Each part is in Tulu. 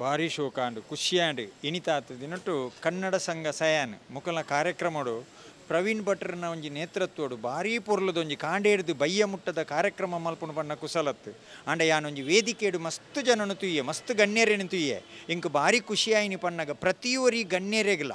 ಭಾರಿ ಶೋಕಾಂಡು ಖುಷಿಯಾಂಡು ಇನಿತಾತ ದಿನಟ್ಟು ಕನ್ನಡ ಸಂಘ ಸಯಾನ್ ಮುಕಲ ಕಾರ್ಯಕ್ರಮಡು ಪ್ರವೀಣ್ ಭಟ್ರನ ಒಂಜಿ ನೇತೃತ್ವಡು ಭಾರಿ ಪೊರ್ಲುದೊಂಜಿ ಕಾಂಡೇರ್ದು ಬಯ್ಯ ಮುಟ್ಟದ ಕಾರ್ಯಕ್ರಮ ಮಲ್ಪುನು ಪನ್ನ ಕುಸಲತ್ತು ಆಂಡ ಯಾನೊಂಜಿ ವೇದಿಕೆಡು ಮಸ್ತ್ ಜನನು ತುಯ್ಯೆ ಮಸ್ತ್ ಗಣ್ಯರೇನು ತುಯ್ಯೆ ಇಂಕ್ ಭಾರಿ ಖುಷಿಯಾಯಿನಿ ಪನ್ನಗ ಪ್ರತಿಯೊರಿ ಗಣ್ಯರೆಗ್ಲ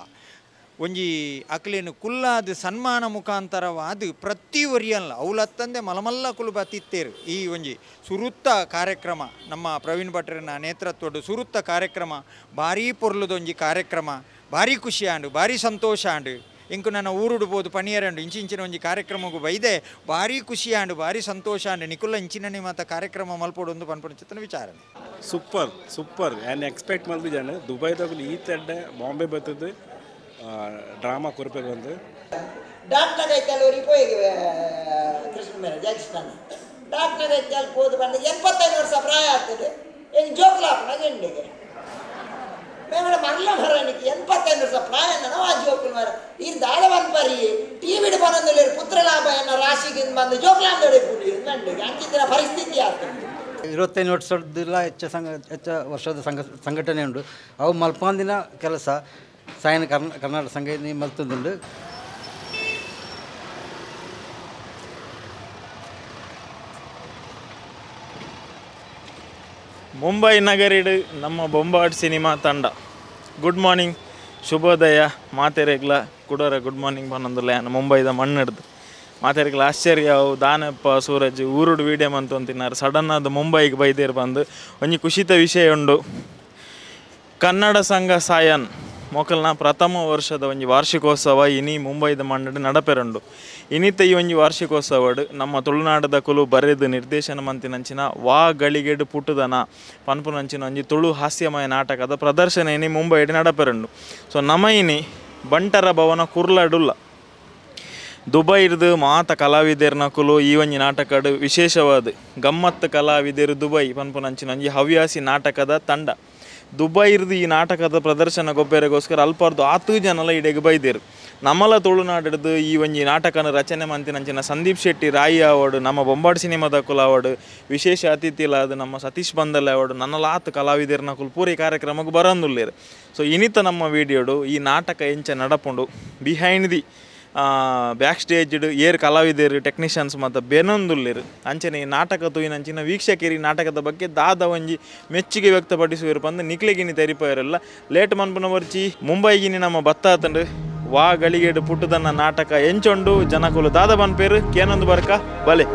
ಒಂಜಿ ಅಕ್ಲೇನು ಕುಲ್ಲಾದ ಸನ್ಮಾನ ಮುಖಾಂತರವಾದ ಪ್ರತಿ ಒರಿಯಲ್ಲ ಅವಲತ್ತಂದೆ ಮಲಮಲ್ಲ ಕುಲು ಬತ್ತಿತ್ತೇರು. ಈ ಒಂಜಿ ಸುರುತ್ತ ಕಾರ್ಯಕ್ರಮ ನಮ್ಮ ಪ್ರವೀಣ್ ಭಟ್ರನ ನೇತೃತ್ವಡು ಸುರುತ್ತ ಕಾರ್ಯಕ್ರಮ ಭಾರಿ ಪೊರ್ಲುದೊಂಜಿ ಕಾರ್ಯಕ್ರಮ ಭಾರಿ ಖುಷಿ ಆಂಡು ಭಾರಿ ಸಂತೋಷ ಆಂಡು. ಇಂಕು ನನ್ನ ಊರುಡ್ಬೋದು ಪಣಿಯರಂಡು ಇಂಚಿಂಚಿನ ಒಂಜಿ ಕಾರ್ಯಕ್ರಮಕ್ಕೂ ಬೈದೆ ಭಾರಿ ಖುಷಿ ಆಂಡು ಭಾರಿ ಸಂತೋಷ ಆಂಡು. ನಿಕುಲ್ಲ ಇಂಚಿನನೇ ಮಾತ ಕಾರ್ಯಕ್ರಮ ಮಲ್ಪೊಡು ಒಂದು ಪನ್ಪುನ ಚಿತ್ತನ ವಿಚಾರಣೆ. ಸೂಪರ್ ಸೂಪರ್ ಆ್ಯಂಡ್ ಎಕ್ಸ್ಪೆಕ್ಟ್ ಮಲ್ತಿದ್ದಾನೆ ದುಬೈದಾಗಲಿ ಈ ತಡ್ಡೆ ಬಾಂಬೆ ಬರ್ತದೆ ಡ್ರಾಮಾ ಕೊರಪೆ ಬಂದು ಡಾಕ್ಟರ್ ಐತಲ್ಲ ಪೋಯಿ ಕೃಷ್ಣ ಮೇಲೆ ಜಗಸ್ತಾನ ಡಾಕ್ಟರ್ ಐತಲ್ಲಿ ಹೋದ ಬಂದು 75 ವರ್ಷ ಪ್ರಾಯ ಆಗ್ತದೆ ಏನು ಜೋಕ್ಲಾಪನ ಎಂಡಿಗೆ ಮೇಡ ಮರಲ ಮರಣಿಗೆ 85 ವರ್ಷ ಪ್ರಾಯ ಆ ಜೋಕ್ಲು ಮರ ಈ ದಾಳ ಬಂದು ಟಿ ವಿಡ್ ಬರೋದಿಲ್ಲ ಪುತ್ರಲಾಭ ಎನ್ನ ರಾಶಿಗೆ ಬಂದು ಜೋಕ್ಲಾಂದೊಡೆ ಪುಡಿ ನಂಡಿಗೆ ಅಂಚಿನ ಪರಿಸ್ಥಿತಿ ಆಗ್ತದೆ. 25 ವರ್ಷದಿಲ್ಲ ಹೆಚ್ಚು ವರ್ಷದ ಸಂಘಟನೆ ಉಂಟು. ಅವು ಮಲ್ಪಾಂದಿನ ಕೆಲಸ ಸಾಯನ ಕರ್ನಾಟಕ ಸಂಘ ಮಲ್ತುಂಡು. ಮುಂಬೈ ನಗರಿಡು ನಮ್ಮ ಬೊಂಬಾಟ್ ಸಿನಿಮಾ ತಂಡ. ಗುಡ್ ಮಾರ್ನಿಂಗ್, ಶುಭೋದಯ ಮಾತೆರೆಗ್ಲ ಕುಡೋರ ಗುಡ್ ಮಾರ್ನಿಂಗ್ ಬಂದೊಂದಿಲ್ಲ ನಾನು ಮುಂಬೈದ ಮಣ್ಣಿಡ್ದು ಮಾತೆರೆಗ್ಲ ಆಶ್ಚರ್ಯ ಅವು ದಾನಪ್ಪ ಸೂರಜ್ ಊರುಡು ವೀಡಿಯೋ ಮಂತು ಅಂತಿನಾರು ಸಡನ್ ಅದು ಮುಂಬೈಗೆ ಬೈದೇರು ಬಂದು ಒಂಜಿ ಖುಷಿತ ವಿಷಯ ಉಂಡು. ಕನ್ನಡ ಸಂಘ ಸಾಯನ್ ಮೊಕಲ್ನ ಪ್ರಥಮ ವರ್ಷದ ಒಂಜಿ ವಾರ್ಷಿಕೋತ್ಸವ ಇನಿ ಮುಂಬೈದ ಮಣ್ಣಡು ನಡಪೆರುಂಡು. ಇನಿತ ಈ ಒಂಜಿ ವಾರ್ಷಿಕೋತ್ಸವಡು ನಮ್ಮ ತುಳುನಾಡದ ಕುಲು ಬರೆದು ನಿರ್ದೇಶನ ಮಂತಿನಂಚಿನ ವಾ ಗಳಿಗೆಡು ಪುಟ್ಟುದನ ಪನ್ಪುನಂಚಿನ ಒಂಜಿ ತುಳು ಹಾಸ್ಯಮಯ ನಾಟಕದ ಪ್ರದರ್ಶನ ಇನಿ ಮುಂಬೈಡು ನಡಪೆರುಂಡು. ಸೊ ನಮ ಇನಿ ಬಂಟರ ಭವನ ಕುರ್ಲಡುಲ್ಲ ದುಬೈರ್ದು ಮಾತ ಕಲಾವಿದರ್ನ ಕುಲು ಈ ಒಂಜಿ ನಾಟಕಡು ವಿಶೇಷವಾದ ಗಮ್ಮತ್ತು ಕಲಾವಿದರು ದುಬೈ ಪನ್ಪುನಂಚಿನ ಒಂಜಿ ಹವ್ಯಾಸಿ ನಾಟಕದ ತಂಡ ದುಬೈರ್ದು ಈ ನಾಟಕದ ಪ್ರದರ್ಶನ ಗೊಬ್ಬೆರೆಗೋಸ್ಕರ ಅಲ್ಪಾರ್ದು ಆತು ಜನಲ ಇಡೆಗೆ ಬೈದೇರು. ನಮ್ಮಲ ತುಳುನಾಡಿಡ್ದು ಈ ಒಂಜಿ ನಾಟಕನ ರಚನೆ ಮಂತಿನಂಚಿನ ಸಂದೀಪ್ ಶೆಟ್ಟಿ ರಾಯಿ ಅವಾರ್ಡು ನಮ್ಮ ಬೊಂಬಾಡ್ ಸಿನಿಮಾದ ಕುಲ ಅವಾರ್ಡು ವಿಶೇಷ ಅತಿಥಿಲಾದ ನಮ್ಮ ಸತೀಶ್ ಬಂದಲ್ ಅವಾರ್ಡು ನನ್ನಲಾತು ಕಲಾವಿದರ್ನ ಕುಲು ಪೂರಿ ಕಾರ್ಯಕ್ರಮಕ್ಕೆ ಬರಂದುಲ್ಲೇರು. ಸೊ ಇನಿತ ನಮ್ಮ ವೀಡಿಯೋಡು ಈ ನಾಟಕ ಎಂಚ ನಡಪುಂಡು ಬಿಹೈಂಡ್ the back ಸ್ಟೇಜ್ಡ್ ಏರ್ ಕಲಾವಿದರು ಟೆಕ್ನಿಷಿಯನ್ಸ್ ಮತ್ತು ಬೆನೊಂದುಲ್ಲೇರು ಅಂಚನೆ ಈ ನಾಟಕ ತೂಯಿನಂಚಿನ ವೀಕ್ಷಕರಿ ನಾಟಕದ ಬಗ್ಗೆ ದಾದ ಒಂಜಿ ಮೆಚ್ಚುಗೆ ವ್ಯಕ್ತಪಡಿಸುವರು ಪಂದು ನಿಕ್ಲೆಗಿನಿ ತೆರಿಪೋಯರಲ್ಲ. ಲೇಟ್ ಮನ್ಪುನ ವರ್ಚಿ ಮುಂಬೈಗಿನಿ ನಮ್ಮ ಬತ್ತಾತಂಡು ವಾ ಗಳಿಗೆಡು ಪುಟ್ಟದನ್ನ ನಾಟಕ ಎಂಚೊಂಡು ಜನಕುಲು ದಾದ ಬನ್ಪೇರು ಕೇನೊಂದು ಬರ್ಕ ಬಲೆ.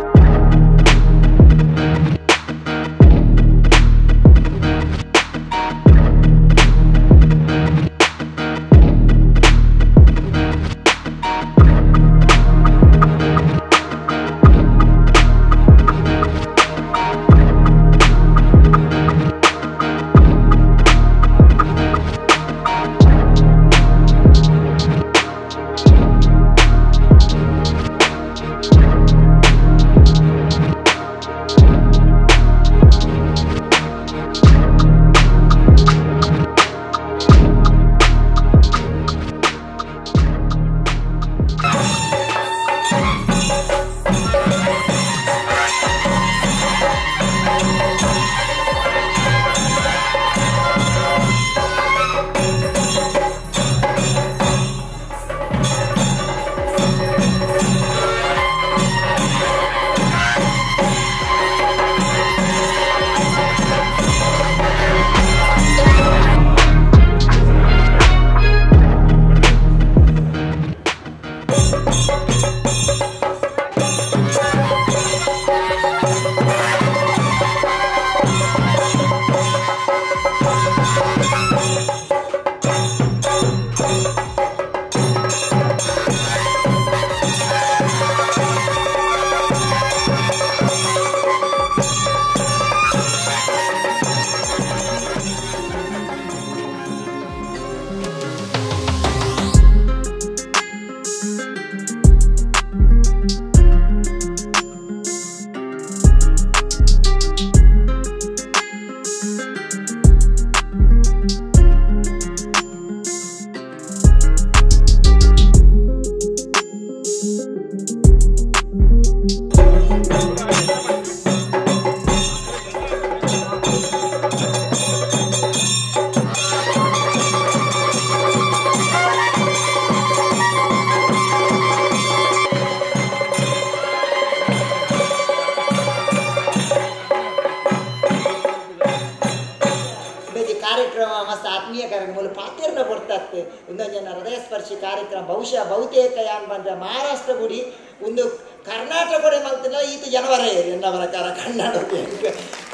ಉಂದೊಂಜಿ ಕಾರ್ಯಕ್ರಮ ಮಸ್ತ್ ಆತ್ಮೀಯ ಕಾರ್ಯಕ್ರಮ ಮೂಲ ಪಾತೆರ್ನ ಕೊಡ್ತಾತ್ತು ಉಂದೊಂಜಿ ಹೃದಯ ಸ್ಪರ್ಶಿ ಕಾರ್ಯಕ್ರಮ ಬಹುಶಃ ಬಹುತೇಕ ಯಾನ್ ಬಂದ ಮಹಾರಾಷ್ಟ್ರ ಗುಡಿ ಒಂದು ಕರ್ನಾಟಕ ಮಲ್ತಿನ ಈತ ಜನವರೇ ಎನ್ನ ಪ್ರಕಾರ ಕನ್ನಡ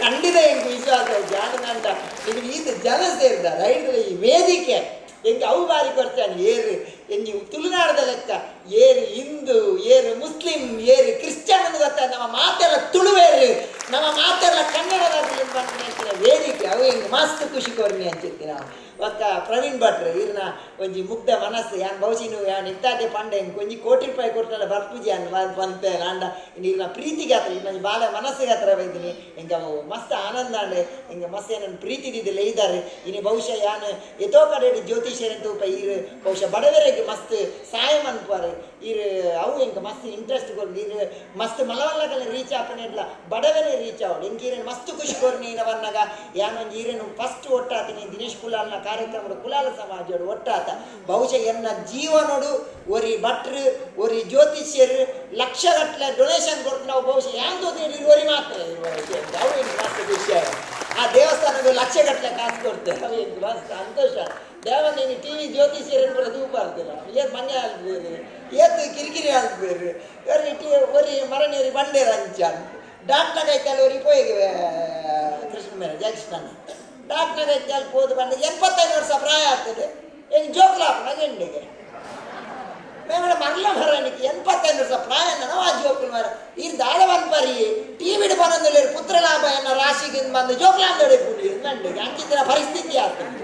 ಖಂಡಿತ ಎಂಕ್ ವಿಶ್ವಾಸ ಜಾನಂತ ಇದು ಈತ ಜನ ಸೇರಿದ ರೈತರ ಈ ವೇದಿಕೆ ಎಂಕ್ ಅವು ಬಾರಿ ಕೊರ್ಚಾನೆ ಏರು ಎಂಜಿ ತುಳುನಾಡದ ಲೆಕ್ಕ ಏರು ಹಿಂದೂ ಏರು ಮುಸ್ಲಿಂ ಏರು ಕ್ರಿಶ್ಚಿಯನ್ ಅಂತ ಗೊತ್ತ ನಮ್ಮ ಮಾತೆಲ್ಲ ತುಳುವೇರು ನಮ್ಮ ಮಾತೆಲ್ಲ ಕನ್ನಡದ ವೇದಿಕೆ ಅವು ಹೆಂಗೆ ಮಸ್ತ್ ಖುಷಿ ಕೊರ್ನಿ ಅಂಚಿತ್ತಿ ನಾವು ಒಕ್ಕ ಪ್ರವೀಣ್ ಭಟ್ರು ಇರ್ನ ಒಂಜಿ ಮುಗ್ಧ ಮನಸ್ಸು ಯಾನ್ ಬಹುಶಿನು ಯಾನ್ ಇತ್ತಾದೆ ಪಂಡೆ ಹಿಂಗೆ ಒಂಜಿ ಕೋಟಿ ರೂಪಾಯಿ ಕೊಟ್ಟಲ್ಲ ಬರ್ಪೂಜೆ ಅನ್ ಬಂತೆ ನಾಂಡ ಇರ್ನ ಪ್ರೀತಿಗೆ ಹತ್ರ ಇನ್ನೊಂದು ಬಾಲ ಮನಸ್ಸಿಗೆ ಹತ್ರ ಬೈದಿನಿ ಹಿಂಗೆ ಅವು ಮಸ್ತ್ ಆನಂದ ಅಂಡೆ ಹಿಂಗೆ ಮಸ್ತ್ ಏನನ್ನು ಪ್ರೀತಿ ಇದ್ದಿಲ್ಲ ಇದ್ದಾರೆ ಇನ್ನು ಬಹುಶಃ ಯಾನ್ ಎತೋ ಕಡೆ ಜ್ಯೋತಿಷ್ಯರಂತ ಉಪ ಇರು ಬಹುಶಃ ಬಡವರಿಗೆ ಮಸ್ತ್ ಸಹಾಯ ಮನ್ಪಾರು ಇರು ಅವು ಹಿಂಗೆ ಮಸ್ತ್ ಇಂಟ್ರೆಸ್ಟ್ ಕೊಡ್ಲಿ ಇರು ಮಸ್ತ್ ಮಲವಲ್ಲಕಲ್ಲ ರೀಚ್ ಆಪನೆ ಇಡ್ಲ ಬಡವರೇ ರೀಚ್ ಆವಡು ಹಿಂಗೆ ಈರೇನು ಮಸ್ತ್ ಖುಷಿ ಕೊರ್ನಿ ಇನವನ್ನಾಗ ಯಾನೊಂದು ಈರೇನು ಫಸ್ಟ್ ಒಟ್ಟಾತೀನಿ ದಿನೇಶ್ ಕುಲಾಲ್ನ ಕಾರ್ಯಕ್ರಮದ ಕುಲಾಲ ಸಮಾಜ ಒಟ್ಟಾತ ಬಹುಶಃ ಎನ್ನ ಜೀವನೋಡು ಒರಿ ಭಟ್ರು ಒರಿ ಜ್ಯೋತಿಷ್ಯರು ಲಕ್ಷಗಟ್ಟಲೆ ಡೊನೇಷನ್ ಕೊಡ್ತು ನಾವು ಬಹುಶಃ ಯಾನ್ ಒರಿ ಮಾತ್ರ ಅವು ಮಸ್ತ್ ಖುಷಿ ಆ ದೇವಸ್ಥಾನದ ಲಕ್ಷಗಟ್ಟಲೆ ಕಾಸು ಕೊಡ್ತೇವೆ ಅವು ಮಸ್ತ್ ಸಂತೋಷ ದೇವ ನೀನು ಟಿ ವಿ ಜ್ಯೋತಿಷ್ಯರನ್ನು ಕೂಡ ತೂಪ ಆಗ್ತಿಲ್ಲ ಏತ್ ಮಂಗೆ ಆಲ್ಬೇರು ಏತ್ ಕಿರಿಕಿರಿ ಆಲ್ಬೇರು ಒರಿ ಟಿ ಒರಿ ಮರನೇರಿ ಬಂಡೇರ ಅಂಚ ಡಾಕ್ಟರ್ ಕೈತಲ್ಲಿ ಒರಿ ಪೋಯಿಗೆ ಕೃಷ್ಣ ಮೇಲೆ ಜಯಕೃಷ್ಣನ ಡಾಕ್ಟರ್ ಕೈತಲ್ಲಿ ಪೋದು ಬಂದ 85 ವರ್ಷ ಪ್ರಾಯ ಆಗ್ತದೆ ಎಂಗ್ ಜೋಕ್ಲಾಪನ ಎಂಡಿಗೆ ಮೇಡ ಮರಲ ಮರಣಿಗೆ 85 ವರ್ಷ ಪ್ರಾಯ ನಾವು ಆ ಜೋಕುಲ್ ಮರ ಈ ದಾಳ ಪರಿ ಟಿ ವಿಡ್ ಬನಂದಲ್ಲಿ ಪುತ್ರಲಾಭ ಎನ್ನ ರಾಶಿಗೆ ಬಂದು ಜೋಕ್ಲಾಂದಡೆ ಕೂಡಿ ನಂಡಿಗೆ ಅಂಚಿತ್ತಿನ ಪರಿಸ್ಥಿತಿ ಆಗ್ತದೆ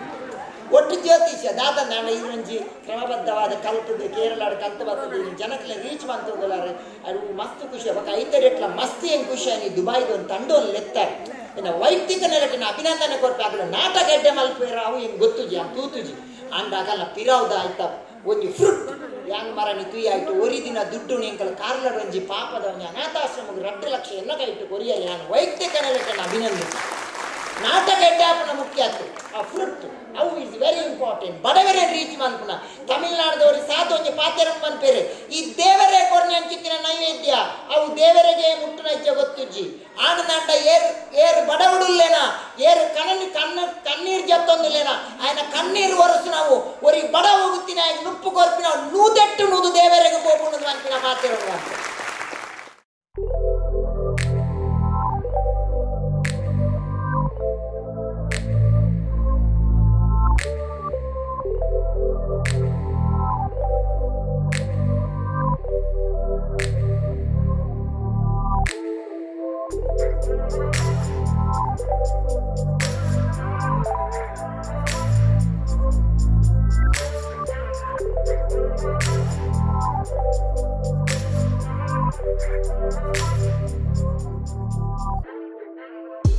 ಒಟ್ಟು ಜ್ಯೋತಿಷ್ಯ ದಾದ ನಾನು ಇದೊಂಜಿ ಕ್ರಮಬದ್ಧವಾದ ಕಲ್ತದ್ದು ಕೇರಳ ಕಲ್ತು ಬರ್ತದೆ ಜನಕ್ಲೆ ರೀಚ್ ಬಂತಂದಲಾರೆ ಅದು ಮಸ್ತ್ ಖುಷಿ ಬೊಕ ಐತರೆಟ್ಲ ಮಸ್ತ್ ಏನು ಖುಷಿ ಆನಿ ದುಬಾಯ್ದು ಒಂದು ತಂಡವನ್ನು ಲೆತ್ತಾರೆ ಇನ್ನು ವೈಯಕ್ತಿಕ ನೆಲಕ್ಕೆ ಅಭಿನಂದನೆ ಕೊಡ್ಪಾಗಲು ನಾಟಕ ಎಡ್ಡೆ ಮಲ್ಪೇರ ಅವು ಏನು ಗೊತ್ತುಜಿ ಆ ತೂತುಜಿ ಅಂಡಾಗಲ್ಲ ಪಿರಾವ್ದ ಆಯ್ತಾ ಒಂಜಿ ಫ್ರೂಟ್ ಯಾಂಗ್ ಮರನಿ ತುಯಿ ಆಯ್ತು ಒರಿ ದಿನ ದುಡ್ಡು ನಿಂಕಲ ಕಾರ್ಲಡ್ ಒಂಜಿ ಪಾಪದ ಒಂಜಿ ಅನಾಥಾಶ್ರಮಕ್ಕೆ 2 ಲಕ್ಷ ಎಲ್ಲ ಕೈ ಇಟ್ಟು ಕೊರಿಯ ಯಾನ್ ವೈಯಕ್ತಿಕ ನೆಲಕ್ಕೆ ಅಭಿನಂದನೆ ನಾಟಕ ಎಡ್ಡೆ ಆಪುನ ಮುಖ್ಯ ಆಯ್ತು ಆ ಫ್ರೂಟ್ ಅವು is very important ಬಡವರೇ ರೀಚ್ ಮನ್ಪುನ ತಮಿಳ್ನಾಡದವರು ಸಾಧು ಒಂಜಿ ಪಾತೆರ ಮನ್ಪೇರು ಈ ದೇವರೇ ಕೊರ್ನೆ ಅಂಚಿತ್ತಿನ ನೈವೇದ್ಯ ಅವು ದೇವರಿಗೆ ಮುಟ್ಟುನ ಇಚ್ಛೆ ಗೊತ್ತುಜ್ಜಿ ಆನಂದ ಏರು ಏರು ಬಡವಡುಲ್ಲೇನ ಏರು ಕಣ್ಣು ಕಣ್ಣು ಕಣ್ಣೀರು ಜತ್ತೊಂದುಲ್ಲೇನ ఆయన ಕಣ್ಣೀರು ಒರಸು ನಾವು ಒರಿ ಬಡ ಹೋಗುತ್ತಿನ ನುಪ್ಪು ಕೊರ್ಪಿನ ನೂದೆಟ್ಟು ನೂದು ದೇವರಿಗೆ ಪೋಪುಣದು ಅಂತಿನ ಪಾತೆರ ಅಂತ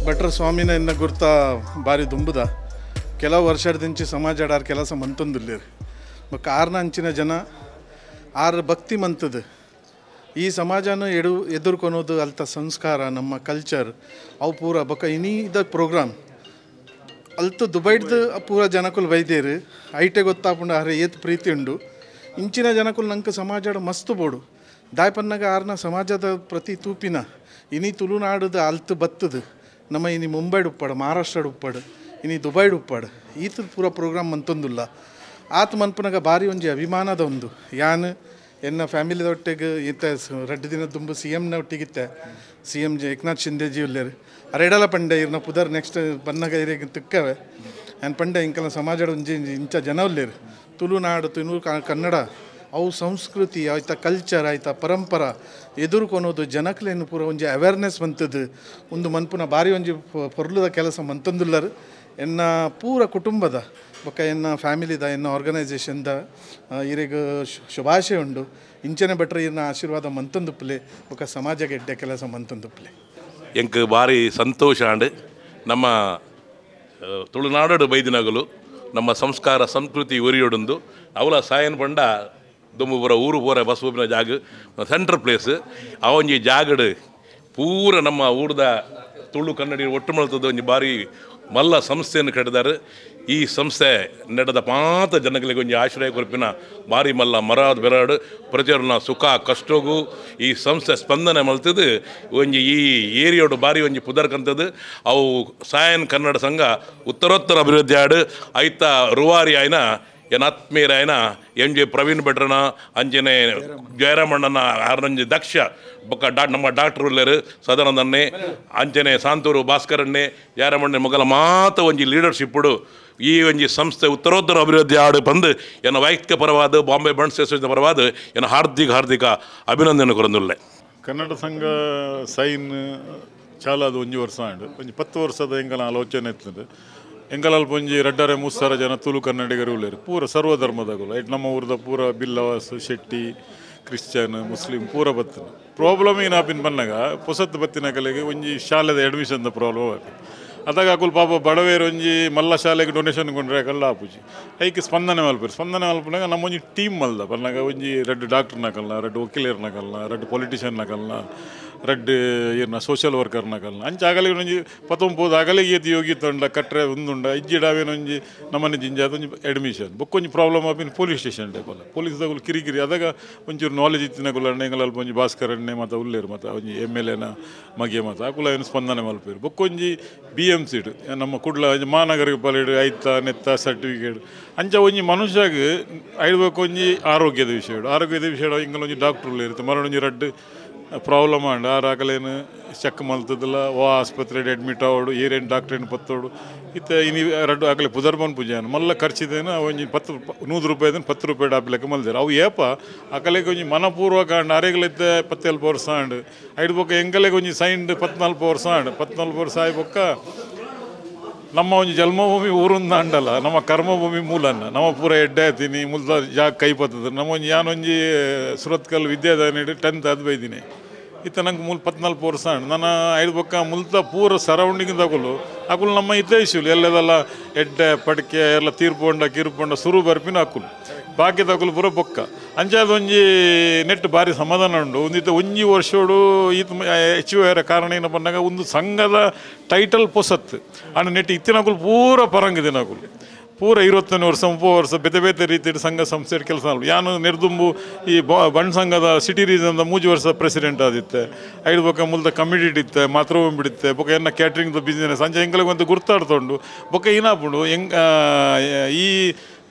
ಭಟ್ರ ಸ್ವಾಮಿನ ಎನ್ನ ಗುರ್ತ ಬಾರಿ ದುಂಬುದ ಕೆಲವು ವರ್ಷದಿಂಚಿ ಸಮಾಜ ಆರ್ ಕೆಲಸ ಮಂತೊಂದುಲ್ಲೇರು ಬೊಕ್ಕ ಆರ್ನ ಅಂಚಿನ ಜನ ಆರ್ ಭಕ್ತಿ ಮಂತದ ಈ ಸಮಾಜನ ಎದುರ್ಕೊನೋದು ಅಲ್ತ ಸಂಸ್ಕಾರ ನಮ್ಮ ಕಲ್ಚರ್ ಅವು ಪೂರ ಬೊಕ್ಕ ಇನಿ the program ಅಲ್ತ ದುಬೈಡ್ದು ಪೂರ ಜನಕುಲು ಬೈದೇರು ಐಟೆ ಗೊತ್ತಾಪುಂಡು ಆರೆ ಏತ್ ಪ್ರೀತಿ ಉಂಡು ಇಂಚಿನ ಜನಕುಲು ನಂಗೆ ಸಮಾಜ ಮಸ್ತ್ ಬೋಡು ದಾಯಪನ್ನಾಗ ಆರ್ನ ಸಮಾಜದ ಪ್ರತಿ ತೂಪಿನ ಇನಿ ತುಳುನಾಡುದ ಅಲ್ತು ಬತ್ತದು ನಮ್ಮ ಇನಿ ಮುಂಬೈಡ್ ಉಪ್ಪಾಡು ಮಹಾರಾಷ್ಟ್ರಡ್ ಉಪ್ಪಾಡು ಇನಿ ದುಬೈಡ್ ಉಪ್ಪಾಡು ಈತ ಪೂರ ಪ್ರೋಗ್ರಾಮ್ ಮಂತೊಂದುಲ್ಲ ಆತ ಮನ್ಪುನಾಗ ಭಾರಿ ಒಂಜಿ ಅಭಿಮಾನದ ಒಂದು ಯಾನ್ ಎನ್ನ ಫ್ಯಾಮಿಲಿದ ಒಟ್ಟಿಗೆ ಈತ 2 ದಿನ ದುಂಬು ಸಿ ಎಮ್ನ ಒಟ್ಟಿಗಿತ್ತೆ ಸಿ ಎಮ್ ಜಿ ಏಕನಾಥ್ ಶಿಂದೆ ಜಿ ಉಲ್ಲೇರು ಅರೆಡಲ ಪಂಡೆ ಇರ್ನ ಪುದರ್ ನೆಕ್ಸ್ಟ್ ಬನ್ನಗ ಇರೇಗ ತಿಕ್ಕವೆ ಆ್ಯಂಡ್ ಪಂಡೆ ಇಂಕಲ ಸಮಾಜದ ಒಂಜಿ ಇಂಚ ಜನ ಉಲ್ಲೇರು ತುಳುನಾಡು ತುಳು ಕನ್ನಡ ಅವು ಸಂಸ್ಕೃತಿ ಆಯ್ತಾ ಕಲ್ಚರ್ ಆಯ್ತಾ ಪರಂಪರ ಎದುರ್ಕೊನೋದು ಜನಕ್ಲೇನು ಪೂರ ಒಂಜಿ ಅವೇರ್ನೆಸ್ ಬಂತದ್ದು ಒಂದು ಮನ್ಪುನ ಭಾರಿ ಒಂಜಿ ಪೊರ್ಲುದ ಕೆಲಸ ಮಂತಂದುಲ್ಲರು ಎನ್ನ ಪೂರ ಕುಟುಂಬದ ಬೊಕ್ಕ ಎನ್ನ ಫ್ಯಾಮಿಲಿದ ಎನ್ನ ಆರ್ಗನೈಸೇಷನ್ದ ಇರೆಗ್ ಶುಭಾಶಯ ಉಂಡು ಇಂಚನೆ ಭಟ್ರ ಇರ್ನ ಆಶೀರ್ವಾದ ಮಂತಂದುಪ್ಪಲೆ ಬೊಕ್ಕ ಸಮಾಜಕ್ಕೆ ಎಡ್ಡೆ ಕೆಲಸ ಮಂತಂದುಪ್ಪಲೆ ಎಂಕ್ ಭಾರಿ ಸಂತೋಷ ಆಂಡ್ ನಮ್ಮ ತುಳುನಾಡು ಬೈದಿನಗಲು ನಮ್ಮ ಸಂಸ್ಕಾರ ಸಂಸ್ಕೃತಿ ಒರಿಯೊಡುಂದು ಅವಲ ಸಾಯನ್ ಪಂಡ ದುಂಬುಪುರ ಊರು ಪೂರ ಬಸ್ ಹೋಪಿನ ಜಾಗ ಸೆಂಟ್ರ್ ಪ್ಲೇಸ್ ಆ ಒಂಜಿ ಜಾಗಡು ಪೂರ ನಮ್ಮ ಊರ್ದ ತುಳು ಕನ್ನಡಿ ಒಟ್ಟು ಮಲ್ತದ ಒಂಜಿ ಭಾರಿ ಮಲ್ಲ ಸಂಸ್ಥೆಯನ್ನು ಕಟ್ಟಿದ್ದಾರೆ. ಈ ಸಂಸ್ಥೆ ನಡೆದ ಪಾತ ಜನಗಳಿಗೆ ಒಂಜಿ ಆಶ್ರಯ ಕೊರ್ಪಿನ ಬಾರಿ ಮಲ್ಲ ಮರಾದ ಬೆರಾಡು ಪ್ರತಿಯೊರನ ಸುಖ ಕಷ್ಟಗೂ ಈ ಸಂಸ್ಥೆ ಸ್ಪಂದನೆ ಮಲ್ತದು ಒಂಜಿ ಈ ಏರಿಯೋಡು ಬಾರಿ ಒಂಜಿ ಪುದರ್ಕಂತದ್ದು ಅವು ಸಾಯನ್ ಕನ್ನಡ ಸಂಘ ಉತ್ತರೋತ್ತರ ಅಭಿವೃದ್ಧಿ ಆಡು ಐತ ರೂವಾರಿ ಆಯ್ನ ಏನಾತ್ಮೀಯರಾಯನ ಎಂ ಜೆ ಪ್ರವೀಣ್ ಭಟ್ರನ ಅಂಚನೆ ಜಯರಾಮಣ್ಣನ ಆರನಂಜಿ ದಕ್ಷ ಬೊಕ್ಕ ನಮ್ಮ ಡಾಕ್ಟರ್ ಉಲ್ಲೇರು ಸದಾನಂದನ್ನೇ ಅಂಚನೆ ಸಾಂತೂರು ಭಾಸ್ಕರನ್ನೇ ಜಯರಾಮಣ್ಣನ ಮೊಗಲ ಮಾತ ಒಂಜಿ ಲೀಡರ್ಶಿಪ್ಪುಡು ಈ ಒಂಜಿ ಸಂಸ್ಥೆ ಉತ್ತರೋತ್ತರ ಅಭಿವೃದ್ಧಿ ಆಡು ಬಂದು ಎನ್ನ ವೈಯಕ್ತಿಕ ಪರವಾದ ಬಾಂಬೆ ಬಂಡ್ಸ್ ಅಸೋಸಿಯೇಷನ್ ಪರವಾದ ಎನ್ನ ಹಾರ್ದಿಕ ಹಾರ್ದಿಕ ಅಭಿನಂದನೆ ಕೊರಂದುಲ್ಲೆ. ಕನ್ನಡ ಸಂಘ ಸೈನ್ ಚಾಲಾದ ಒಂಜಿ ವರ್ಷ ಆಂಡು ಒಂಜಿ 10 ವರ್ಷದ ಎಂಕಲ ಆಲೋಚನೆ ಇರ್ತದೆ. ಎಂಕಲಲ್ಪ ಒಂಜಿ ರಡ್ಡರೆ 3,000 ಜನ ತುಳು ಕನ್ನಡಿಗರು ಉಳ್ಳೇರು ಪೂರ ಸರ್ವಧರ್ಮದಗಳು ಐಟ್ ನಮ್ಮ ಊರದ ಪೂರ ಬಿಲ್ಲವಾಸ್ ಶೆಟ್ಟಿ ಕ್ರಿಶ್ಚಿಯನ್ ಮುಸ್ಲಿಂ ಪೂರ ಬತ್ತಿನ ಪ್ರಾಬ್ಲಮ್ ಏನಾಪಿನ ಬಂದಾಗ ಪೊಸತ್ತು ಬತ್ತಿನ ಕಲೆಗೆ ಒಂಜಿ ಶಾಲೆದ ಅಡ್ಮಿಷನ್ದ ಪ್ರಾಬ್ಲಮ್ ಆಪಿ ಅದಾಗ ಅಕುಲು ಪಾಪ ಬಡವೇರು ಒಂಜಿ ಮಲ್ಲ ಶಾಲೆಗೆ ಡೊನೇಷನ್ ಕೊಂಡ್ರೆ ಅಕಲ್ಲ ಆಪುಜಿ ಐಕ್ ಸ್ಪಂದನೆ ಮಲ್ಪೇರು. ಸ್ಪಂದನೆ ಮಲ್ಪನಾಗ ನಮ್ಮ ಒಂಜಿ ಟೀಮ್ ಮಲ್ದ ಬಂದಾಗ ಒಂಜಿ ರಡ್ಡು ಡಾಕ್ಟ್ರ್ನಕಲ್ನ ರಡ್ಡು ವಕೀಲರ್ನಕಲ್ನ ರಡ್ಡು ಪೊಲಿಟಿಷಿಯನ್ನಕಲ್ನ ರಡ್ಡು ಏನ ಸೋಷಿಯಲ್ ವರ್ಕರ್ನಕಲ್ನ ಅಂಚ ಆಗಲಿ ಒಂಜಿ ಪತ್ತೊಂಬೋದು ಆಗಲಿಗೆ ಏತಿ ಯೋಗಿ ತೊಂಡ ಕಟ್ರೆ ಒಂದುಂಡ ಇಜ್ಜಿಡಾವೇನೊಂಜಿ ನಮ್ಮನೆ ಜಿಂಜಾದ ಒಂಜಿ ಅಡ್ಮಿಷನ್ ಬೊಕ್ಕೊಂಜಿ ಪ್ರಾಬ್ಲಮ್ ಆಪಿನ ಪೊಲೀಸ್ ಸ್ಟೇಷನ್ ಟೈಪಲ್ಲ ಪೊಲೀಸ್ ದಗುಲು ಕಿರಿಕಿರಿ ಅದಾಗ ಒಂಚೂರು ನಾಲೆಜ್ ಇತ್ತಿನಗುಲ ಎಂಗಲಲ್ಪ ಒಂಜಿ ಭಾಸ್ಕರಣ್ಣೆ ಮತ್ತು ಉಲ್ಲೇರು ಮತ್ತು ಒಂಜಿ ಎಮ್ ಎಲ್ ಎನ ಮಗೆ ಮತ್ತು ಅಕುಲ ಏನು ಸ್ಪಂದನೆ ಮಲ್ಪೇರು. ಬೊಕ್ಕೊಂಜಿ ಬಿ ಎಮ್ ಸಿಡ್ ನಮ್ಮ ಕುಡ್ಲ ಒಂಜಿ ಮಹಾನಗರ ಪಾಲಿಡು ಐತ ನೆತ್ತ ಸರ್ಟಿಫಿಕೇಟ್ ಅಂಚ ಒಂಜಿ ಮನುಷ್ಯಗೆ ಐಡ್ಬೇಕು ಒಂಜಿ ಆರೋಗ್ಯದ ವಿಷಯ ಆರೋಗ್ಯದ ವಿಷಯ ಇಂಗಲೊಂಜಿ ಡಾಕ್ಟ್ರ್ ಇರುತ್ತೆ ಮರಣೊಂಜಿ ರಡ್ಡು ಪ್ರಾಬ್ಲಮ್ ಆಂಡ್ ಆ ರಾಕಲೇನು ಚೆಕ್ ಮಲ್ತದಲ್ಲ ಓ ಆಸ್ಪತ್ರೆಗೆ ಅಡ್ಮಿಟ್ ಆವಡು ಏರೇನು ಡಾಕ್ಟ್ರೇನು ಪತ್ತೋಡು ಇತ್ತ ಇನಿ ರಡ್ಡು ಆಗಲಿ ಪುದರ್ಬನ್ ಪೂಜೆ ಮಲ್ಲ ಖರ್ಚಿದೇನು ಒಂಜಿ 100 ರೂಪಾಯಿದ 10 ರೂಪಾಯಿ ಡಾಪ್ಲೆಕ್ಕ ಮಲ್ದೇರು ಅವು ಏಪ ಅಕಲೆಗೆ ಒಂಜಿ ಮನಪೂರ್ವಕ ಆಂಡ್ ಅರೆಗಲಿದ್ದ 17 ವರ್ಷ ಆಂಡ್ ಐದು ಬೊಕ್ಕ ಎಂಕಲೆಗೆ ಒಂಜಿ ಸೈಂಡ್ 14 ವರ್ಷ ಆಂಡ್ 14 ವರ್ಷ ಆಯ್ ಬೊಕ್ಕ ನಮ್ಮ ಒಂಜಿ ಜನ್ಮಭೂಮಿ ಊರುಂದ ಅಂಡಲ್ಲ ನಮ್ಮ ಕರ್ಮಭೂಮಿ ಮೂಲನ್ನ ನಮ್ಮ ಪೂರ ಎಡ್ಡೆ ಆತೀನಿ ಮುಲ್ದ ಜಾಗ ಕೈ ಪತ್ತದ ನಮ್ಮ ಒಂಜಿ ಯಾನೊಂಜಿ ಸುರತ್ಕಲ್ ವಿದ್ಯಾದಾನ 10th ಅದು ಬೈದಿನಿ ಇತ್ತ ನಂಗೆ ಮೂಲ 14 ವರ್ಷ ಆಂಡ್ ನನ್ನ ಐದು ಬೊಕ್ಕ ಮುಲ್ತ ಪೂರ ಸರೌಂಡಿಂಗ್ ತಗೊಳ್ಳು ಅಕುಲು ನಮ್ಮ ಹಿತೈಷಿಗಳು ಎಲ್ಲದೆಲ್ಲ ಎಡ್ಡೆ ಪಡಿಕೆ ಎಲ್ಲ ತೀರ್ಪೊಂಡ ಕಿರ್ಪೊಂಡ ಸುರು ಬರ್ಪಿನ ಅಕುಲು ಬಾಕಿ ತಗೊಲು ಪೂರ ಬೊಕ್ಕ ಅಂಚಾದ ಒಂಜಿ ನೆಟ್ ಭಾರಿ ಸಮಾಧಾನ ಉಂಡು ಒಂದಿತ್ತ ಒಂಜಿ ವರ್ಷೋಡು ಈತ ಹೆಚ್ಚು ಕಾರಣ ಏನು ಬಂದಾಗ ಒಂದು ಸಂಘದ ಟೈಟಲ್ ಪೊಸತ್ತು ಅಂಡ್ ನೆಟ್ ಇತ್ತಿನಕುಲು ಪೂರ ಪರಂಗಿದಿನಕುಲು ಪೂರ 21 ವರ್ಷ 30 ವರ್ಷ ಬೇತೆ ಬೇತೆ ರೀತಿಯ ಸಂಘ ಸಂಸ್ಥೆ ಕೆಲಸ ಯಾನು ನಿರ್ದುಂಬು ಈ ಬಣ್ಣ ಸಂಘದ ಸಿಟಿ ರೀಜನ್ದ 3 ವರ್ಷ ಪ್ರೆಸಿಡೆಂಟ್ ಆದಿತ್ತೆ ಐದು ಬೊಕ್ಕ ಮುಲ್ದ ಕಮಿಟಿ ಇತ್ತೆ ಮಾತೃಭೂಮಿ ಬಿಡುತ್ತೆ ಬೊಕ್ಕ ಎನ್ನ ಕ್ಯಾಟ್ರಿಂಗ್ದ ಬಿಸ್ನೆಸ್ ಅಂಚೆ ಎಂಗಳಿಗೆ ಒಂದು ಗುರ್ತಾಡ್ತೊಂಡು ಬೊಕ್ಕ ಏನಾಪುಂಡು ಹೆಂಗ್ ಈ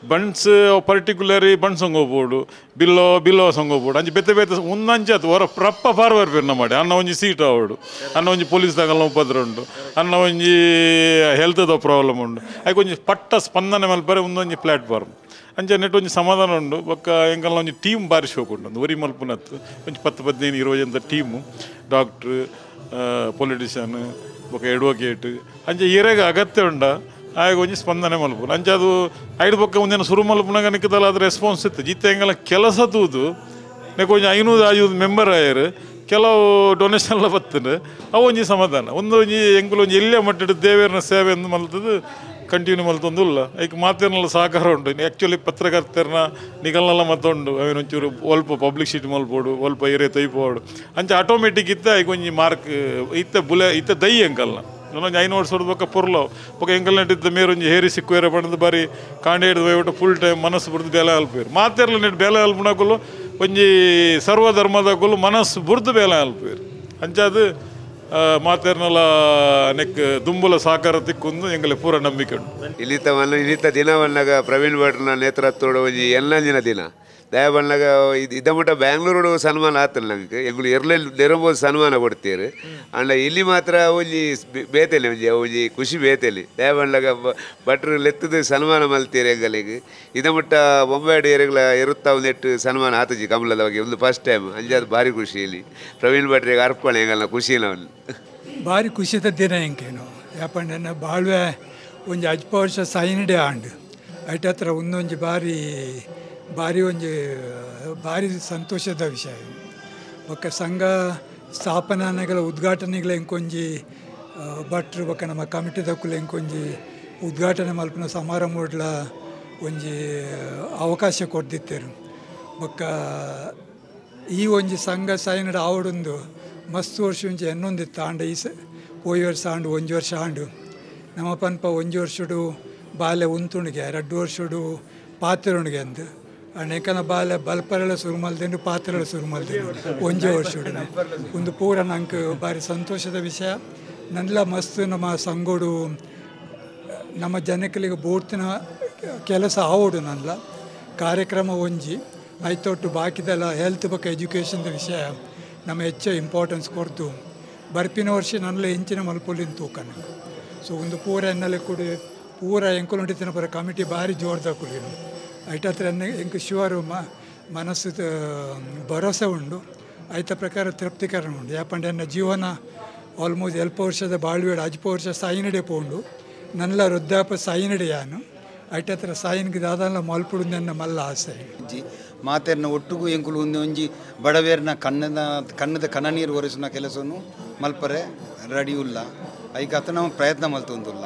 ಬಂಡ್ಸ್ ಪರ್ಟಿಕ್ಯುಲರಿ ಬಂಡ್ ಸಂಘ ಹೋಗ್ಬೋದು ಬಿಲ್ಲೋ ಬಿಲ್ಲೋ ಸಂಘ ಹೋಗ್ಬೋದು ಅಂಚೆ ಬೇತೆ ಬೇತೆ ಒಂದಂಚೆ ಆತು ಹೊರ ಪ್ರಪ್ಪ ಫಾರ್ವರ್ ಪೇರ್ನ ಮಾಡಿ ಅನ್ನ ಒಂಜಿ ಸೀಟ್ ಆವಡು ಅನ್ನ ಒಂಜಿ ಪೊಲೀಸ್ ದಾಗಲ್ಲ ಉಪದ್ರ ಉಂಟು ಅನ್ನ ಒಂಜಿ ಹೆಲ್ತ್ದ ಪ್ರಾಬ್ಲಮ್ ಉಂಟು ಅದಕ್ಕೆ ಒಂಜಿ ಪಟ್ಟ ಸ್ಪಂದನೆ ಮಲ್ಪರೆ ಒಂದೊಂಜಿ ಪ್ಲ್ಯಾಟ್ಫಾರ್ಮ್ ಅಂಚೆ ನೆಟ್ ಒಂಜಿ ಸಮಾಧಾನ ಉಂಡು ಬೊಕ್ಕ ಎಂಕಲ್ನ ಒಂಜಿ ಟೀಮ್ ಬಾರಿ ಶೋಕ್ ಉಂಟು ಒಂದು ಒರಿ ಮಲ್ಪುನತ್ತು ಒಂಜಿ 10 15 20 ಜನದ ಟೀಮು ಡಾಕ್ಟ್ರು ಪೊಲಿಟಿಷಿಯನ್ ಬೊಕ್ಕ ಅಡ್ವೊಕೇಟ್ ಅಂಚೆ ಏರೆಗೆ ಅಗತ್ಯ ಉಂಡ ಆಗ ಒಂಜಿ ಸ್ಪಂದನೆ ಮಲ್ಪುನ ಅಂಚೆ ಅದು ಐದು ಪಕ್ಕ ಒಂದಿನ ಸುರು ಮಲ್ಪುನಾಗ ನಿಕ್ಕದಲ್ಲ ಅದು ರೆಸ್ಪಾನ್ಸ್ ಇತ್ತು ಜಿತ್ತೆ ಎಂಗಲ ಕೆಲಸ ತೂದು ನೆಕ್ ಒಂಜಿ 500 500 ಮೆಂಬರ್ ಆಯರು ಕೆಲವು ಡೊನೇಷನ್ ಎಲ್ಲ ಬತ್ತಂಡು ಅವು ಒಂಜಿ ಸಮಾಧಾನ ಒಂದು ಒಂಜಿ ಎಂಕುಲು ಒಂಜಿ ಎಲ್ಲೇ ಮಟ್ಟಿಟ್ಟು ದೇವೇರ್ನ ಸೇವೆ ಎಂದು ಮಲ್ತದ್ದು ಕಂಟಿನ್ಯೂ ಮಲ್ತೊಂದುಲ್ಲ ಐಕ್ ಮಾತೇನೆಲ್ಲ ಸಹಕಾರ ಉಂಟು. ಆ್ಯಕ್ಚುಲಿ ಪತ್ರಕರ್ತರನ್ನ ನಿಗಲ್ನೆಲ್ಲ ಮತ್ತೊಂಡು ಅವೇನು ಒಂಚೂರು ಒಲ್ಪ ಪಬ್ಲಿಸಿಟಿ ಮಲ್ಪೋಡು ಒಲ್ಪ ಏರಿಯಾ ತೊಯ್ಪೋಡು ಅಂಚೆ ಆಟೋಮೆಟಿಕ್ ಇತ್ತ ಐಕ್ ಒಂಜಿ ಮಾರ್ಕ್ ಇತ್ತ ಬುಲೆ ಇತ್ತ ದೈ ಎಂಕಲ್ನ ಒಂಜಿ 500 ವರ್ಷದ ಬೊಕ್ಕ ಪೊರ್ಲೋ ಬೊಕ್ಕ ಎಂಕಲ್ ನೆಟ್ಟಿದ್ದ ಮೇರೊಂಜಿ ಹೇರಿ ಸಿಕ್ಕುವೇರ ಪಂಡದು ಬಾರಿ ಕಾಂಡೆ ಹಿಡ್ದು ಒಟ್ಟು ಫುಲ್ ಟೈಮ್ ಮನಸ್ಸು ಬುರ್ದು ಬೇಲೆ ಅಲ್ಪೇರು ಮಾತೆರ್ಲ ನೆಟ್ಟು ಬೇಲೆ ಅಲ್ಪುನಕುಲು ಒಂಜಿ ಸರ್ವಧರ್ಮದಕುಲು ಮನಸ್ಸು ಬುರ್ದು ಬೇಲೆ ಅಲ್ಪೇರು ಅಂಚಾದು ಮಾತೇರ್ನಲ ನೆಕ್ ದುಂಬುಲ ಸಹಕಾರ ತಿಕ್ಕೊಂದು ಎಂಗಲೆ ಪೂರ ನಂಬಿಕೆ ಉಂಟು. ಇಲ್ಲಿತ್ತ ಇಲ್ಲಿತ್ತ ದಿನವನ್ನಾಗ ಪ್ರವೀಣ್ ಭಟ್ರನ ನೇತೃತ್ವದ ಒಂಜಿ ಎಲ್ಲಂಜಿನ ದಿನ ದಯಬಣ್ಣಗ ಇದ್ದ ಮಟ್ಟ ಬ್ಯಾಂಗ್ಳೂರು ಸನ್ಮಾನ ಆತಲ್ಲ ನಂಗೆ ಎಂಗುಲು ಎರ್ಲೆಲ್ ನೆರಂಬೋದು ಸನ್ಮಾನ ಕೊಡ್ತೀರಿ ಅಂಡ ಇಲ್ಲಿ ಮಾತ್ರ ಒಂಜಿ ಬೇತೆಲೆ ಒಂಜಿ ಒಂಜಿ ಖುಷಿ ಬೇತೆಲೆ ದಯಬಣ್ಣಗ ಭಟ್ರು ಲೆತ್ತದ ಸನ್ಮಾನ ಮಲ್ತೀರಿ ಎಂಗಲಿಗೆ ಇದ ಮಟ್ಟ ಬೊಂಬೆ ಏರಿಗಳ ಎರುತ್ತಾ ಒಂದೆಟ್ಟು ಸನ್ಮಾನ ಆತಜಿ ಕಮಲದ ಬಗ್ಗೆ ಒಂದು ಫಸ್ಟ್ ಟೈಮ್ ಅಂಜಾದ ಭಾರಿ ಖುಷಿ ಇಲ್ಲಿ ಪ್ರವೀಣ್ ಭಟ್ರಿಗೆ ಅರ್ಪಣೆ ಎಂಗಲ್ನ ಖುಷಿ ನಾವು ಭಾರಿ ಖುಷಿದ ದಿನ ಎಂಕೇನು ಯಾಪಂಡ ಬಾಳ್ವೆ ಒಂಜಿ ಅಜ್ಪ ವರ್ಷ ಸೈನಡೆ ಆಂಡ್ ಐಟ ಹತ್ರ ಒಂದೊಂಜಿ ಭಾರಿ ಭಾರಿ ಒಂಜಿ ಭಾರಿ ಸಂತೋಷದ ವಿಷಯ. ಬೊಕ್ಕ ಸಂಘ ಸ್ಥಾಪನಾನೆಗಳ ಉದ್ಘಾಟನೆಗಳ ಎಂಕೊಂಜಿ ಭಟ್ರು ಬೊಕ್ಕ ನಮ್ಮ ಕಮಿಟಿದಕ್ಕುಲು ಎಂಕೊಂಜಿ ಉದ್ಘಾಟನೆ ಮಲ್ಪುನ ಸಮಾರಂಭಡ್ಲ ಒಂಜಿ ಅವಕಾಶ ಕೊಡ್ದಿತ್ತೇರು. ಬೊಕ್ಕ ಈ ಒಂಜಿ ಸಂಘ ಸೈನಡ ಆವಡೊಂದು ಮಸ್ತ್ ವರ್ಷ ಒಂಜಿ ಎನ್ನೊಂದಿತ್ತು ಆಂಡ ಈ ಪೋಯಿ ವರ್ಷ ಆಂಡು ಒಂಜಿ ವರ್ಷ ಆಂಡು ನಮ್ಮ ಪನ್ಪ ಒಂಜಿ ವರ್ಷಡು ಬಾಲೆ ಉಂತುಣಿಗೆ ರಡ್ಡು ವರ್ಷಡು ಪಾತ್ರೊಣಿಗೆ ಅಂದು ಅನೇಕನ ಬಾಲೆ ಬಲ್ಪರೆಲ್ಲ ಶುರು ಮಲ್ದೇನು ಪಾತ್ರೆಲ್ಲ ಶುರು ಮಲ್ದೇನು ಒಂಜೇ ವರ್ಷಡು ಒಂದು ಪೂರ ನಂಗೆ ಭಾರಿ ಸಂತೋಷದ ವಿಷಯ. ನನ್ನೆಲ್ಲ ಮಸ್ತ್ ನಮ್ಮ ಸಂಗೋಡು ನಮ್ಮ ಜನಗಳಿಗೆ ಬೋರ್ತಿನ ಕೆಲಸ ಆವೋಡು ನನ್ಲ ಕಾರ್ಯಕ್ರಮ ಒಂಜಿ ಆಯ್ತೊಟ್ಟು ಬಾಕಿದೆಲ್ಲ ಹೆಲ್ತ್ ಬಗ್ಗೆ ಎಜುಕೇಷನ್ದ ವಿಷಯ ನಮ್ಮ ಹೆಚ್ಚು ಇಂಪಾರ್ಟೆನ್ಸ್ ಕೊಡ್ತು ಬರ್ಪಿನ ವರ್ಷ ನನ್ನೆಲ್ಲ ಹೆಂಚಿನ ಮಲ್ಪೊಲಿನ ತೂಕನ. ಸೊ ಒಂದು ಪೂರ ಎನ್ನಲೆ ಕೂಡ ಪೂರ ಎಂಕುಲುಂಟಿತ್ತಿನ ಪೂರ ಕಮಿಟಿ ಭಾರಿ ಜೋರ್ದ ಕುಲಿನು ಐಟತ್ರ ಎನ್ನ ಎಂಕು ಶಿವರು ಮನಸ್ಸು ಭರೋಸೆ ಉಂಡು ಐತ ಪ್ರಕಾರ ತೃಪ್ತಿಕರಣ ಉಂಡು. ಯಾಪಂಡೆ ಎನ್ನ ಜೀವನ ಆಲ್ಮೋಸ್ಟ್ ಎಲ್ಪ ವರ್ಷದ ಬಾಳ್ವೇಡು ಅಜ್ಪ ವರ್ಷ ಸಾಯಿನಡೆ ಪೋಂಡು ನನ್ನೆಲ್ಲ ವೃದ್ಧಾಪ ಸಾಯಿನಡೆ ಯಾನು ಐಟತ್ರ ಸಾಯಿನ್ಗೆ ದಾದಲ್ಲ ಮಲ್ಪುಡು ನನ್ನ ಮಲ್ಲ ಆಸೆ. ಮಾತೆರ್ನ ಒಟ್ಟುಗೂ ಎಂಕುಲು ಒಂದು ಒಂಜಿ ಬಡವೇರ್ನ ಕಣ್ಣದ ಕಣ್ಣನೀರು ಒರೆಸುನ ಕೆಲಸವನ್ನು ಮಲ್ಪರೆ ರೆಡಿ ಉಲ್ಲ ಐಕಾತ ನಾವು ಪ್ರಯತ್ನ ಮಲ್ತೊಂದುಲ್ಲ.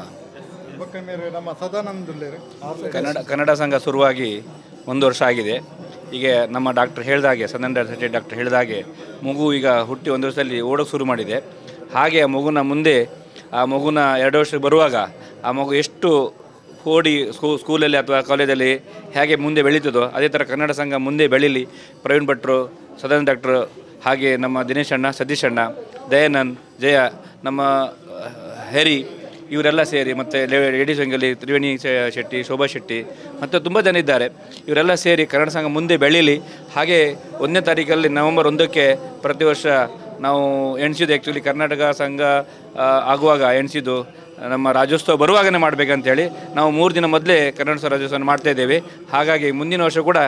ನಮ್ಮ ಸದಾನಂದ ಕನ್ನಡ ಸಂಘ ಶುರುವಾಗಿ ಒಂದು ವರ್ಷ ಆಗಿದೆ. ಈಗ ನಮ್ಮ ಡಾಕ್ಟರ್ ಹೇಳಿದಾಗೆ, ಸದಾನಂದ ಶೆಟ್ಟಿ ಡಾಕ್ಟರ್ ಹೇಳಿದಾಗೆ ಮಗು ಈಗ ಹುಟ್ಟಿ ಒಂದು ವರ್ಷದಲ್ಲಿ ಓಡೋಕ್ಕೆ ಶುರು ಮಾಡಿದೆ. ಹಾಗೆ ಆ ಮಗುನ ಮುಂದೆ ಆ ಮಗುನ 2 ವರ್ಷ ಬರುವಾಗ ಆ ಮಗು ಎಷ್ಟು ಓಡಿ ಸ್ಕೂಲಲ್ಲಿ ಅಥವಾ ಕಾಲೇಜಲ್ಲಿ ಹೇಗೆ ಮುಂದೆ ಬೆಳೀತದೋ ಅದೇ ಥರ ಕನ್ನಡ ಸಂಘ ಮುಂದೆ ಬೆಳೀಲಿ. ಪ್ರವೀಣ್ ಭಟ್ರು, ಸದಾನಂದ ಡಾಕ್ಟ್ರು, ಹಾಗೆ ನಮ್ಮ ದಿನೇಶ್ ಅಣ್ಣ, ಸತೀಶ್ ಅಣ್ಣ, ದಯಾನಂದ್, ಜಯ, ನಮ್ಮ ಹೆರಿ ಇವರೆಲ್ಲ ಸೇರಿ ಮತ್ತು ಲೇಡೀಸ್ ವಿಂಗಲ್ಲಿ ತ್ರಿವೇಣಿ ಶೆಟ್ಟಿ, ಶೋಭಾ ಶೆಟ್ಟಿ ಮತ್ತು ತುಂಬ ಜನ ಇದ್ದಾರೆ. ಇವರೆಲ್ಲ ಸೇರಿ ಕನ್ನಡ ಸಂಘ ಮುಂದೆ ಬೆಳೀಲಿ. ಹಾಗೆ 1ನೇ ತಾರೀಕಲ್ಲಿ ನವೆಂಬರ್ 1ಕ್ಕೆ ಪ್ರತಿ ವರ್ಷ ನಾವು ಎಣಿಸಿದ್ದು ಆ್ಯಕ್ಚುಲಿ ಕರ್ನಾಟಕ ಸಂಘ ಆಗುವಾಗ ಎಣಿಸಿದ್ದು ನಮ್ಮ ರಾಜ್ಯೋತ್ಸವ ಬರುವಾಗಲೇ ಮಾಡಬೇಕಂತೇಳಿ ನಾವು 3 ದಿನ ಮೊದಲೇ ಕನ್ನಡ ರಾಜ್ಯೋತ್ಸವ ಮಾಡ್ತಾಯಿದ್ದೇವೆ. ಹಾಗಾಗಿ ಮುಂದಿನ ವರ್ಷ ಕೂಡ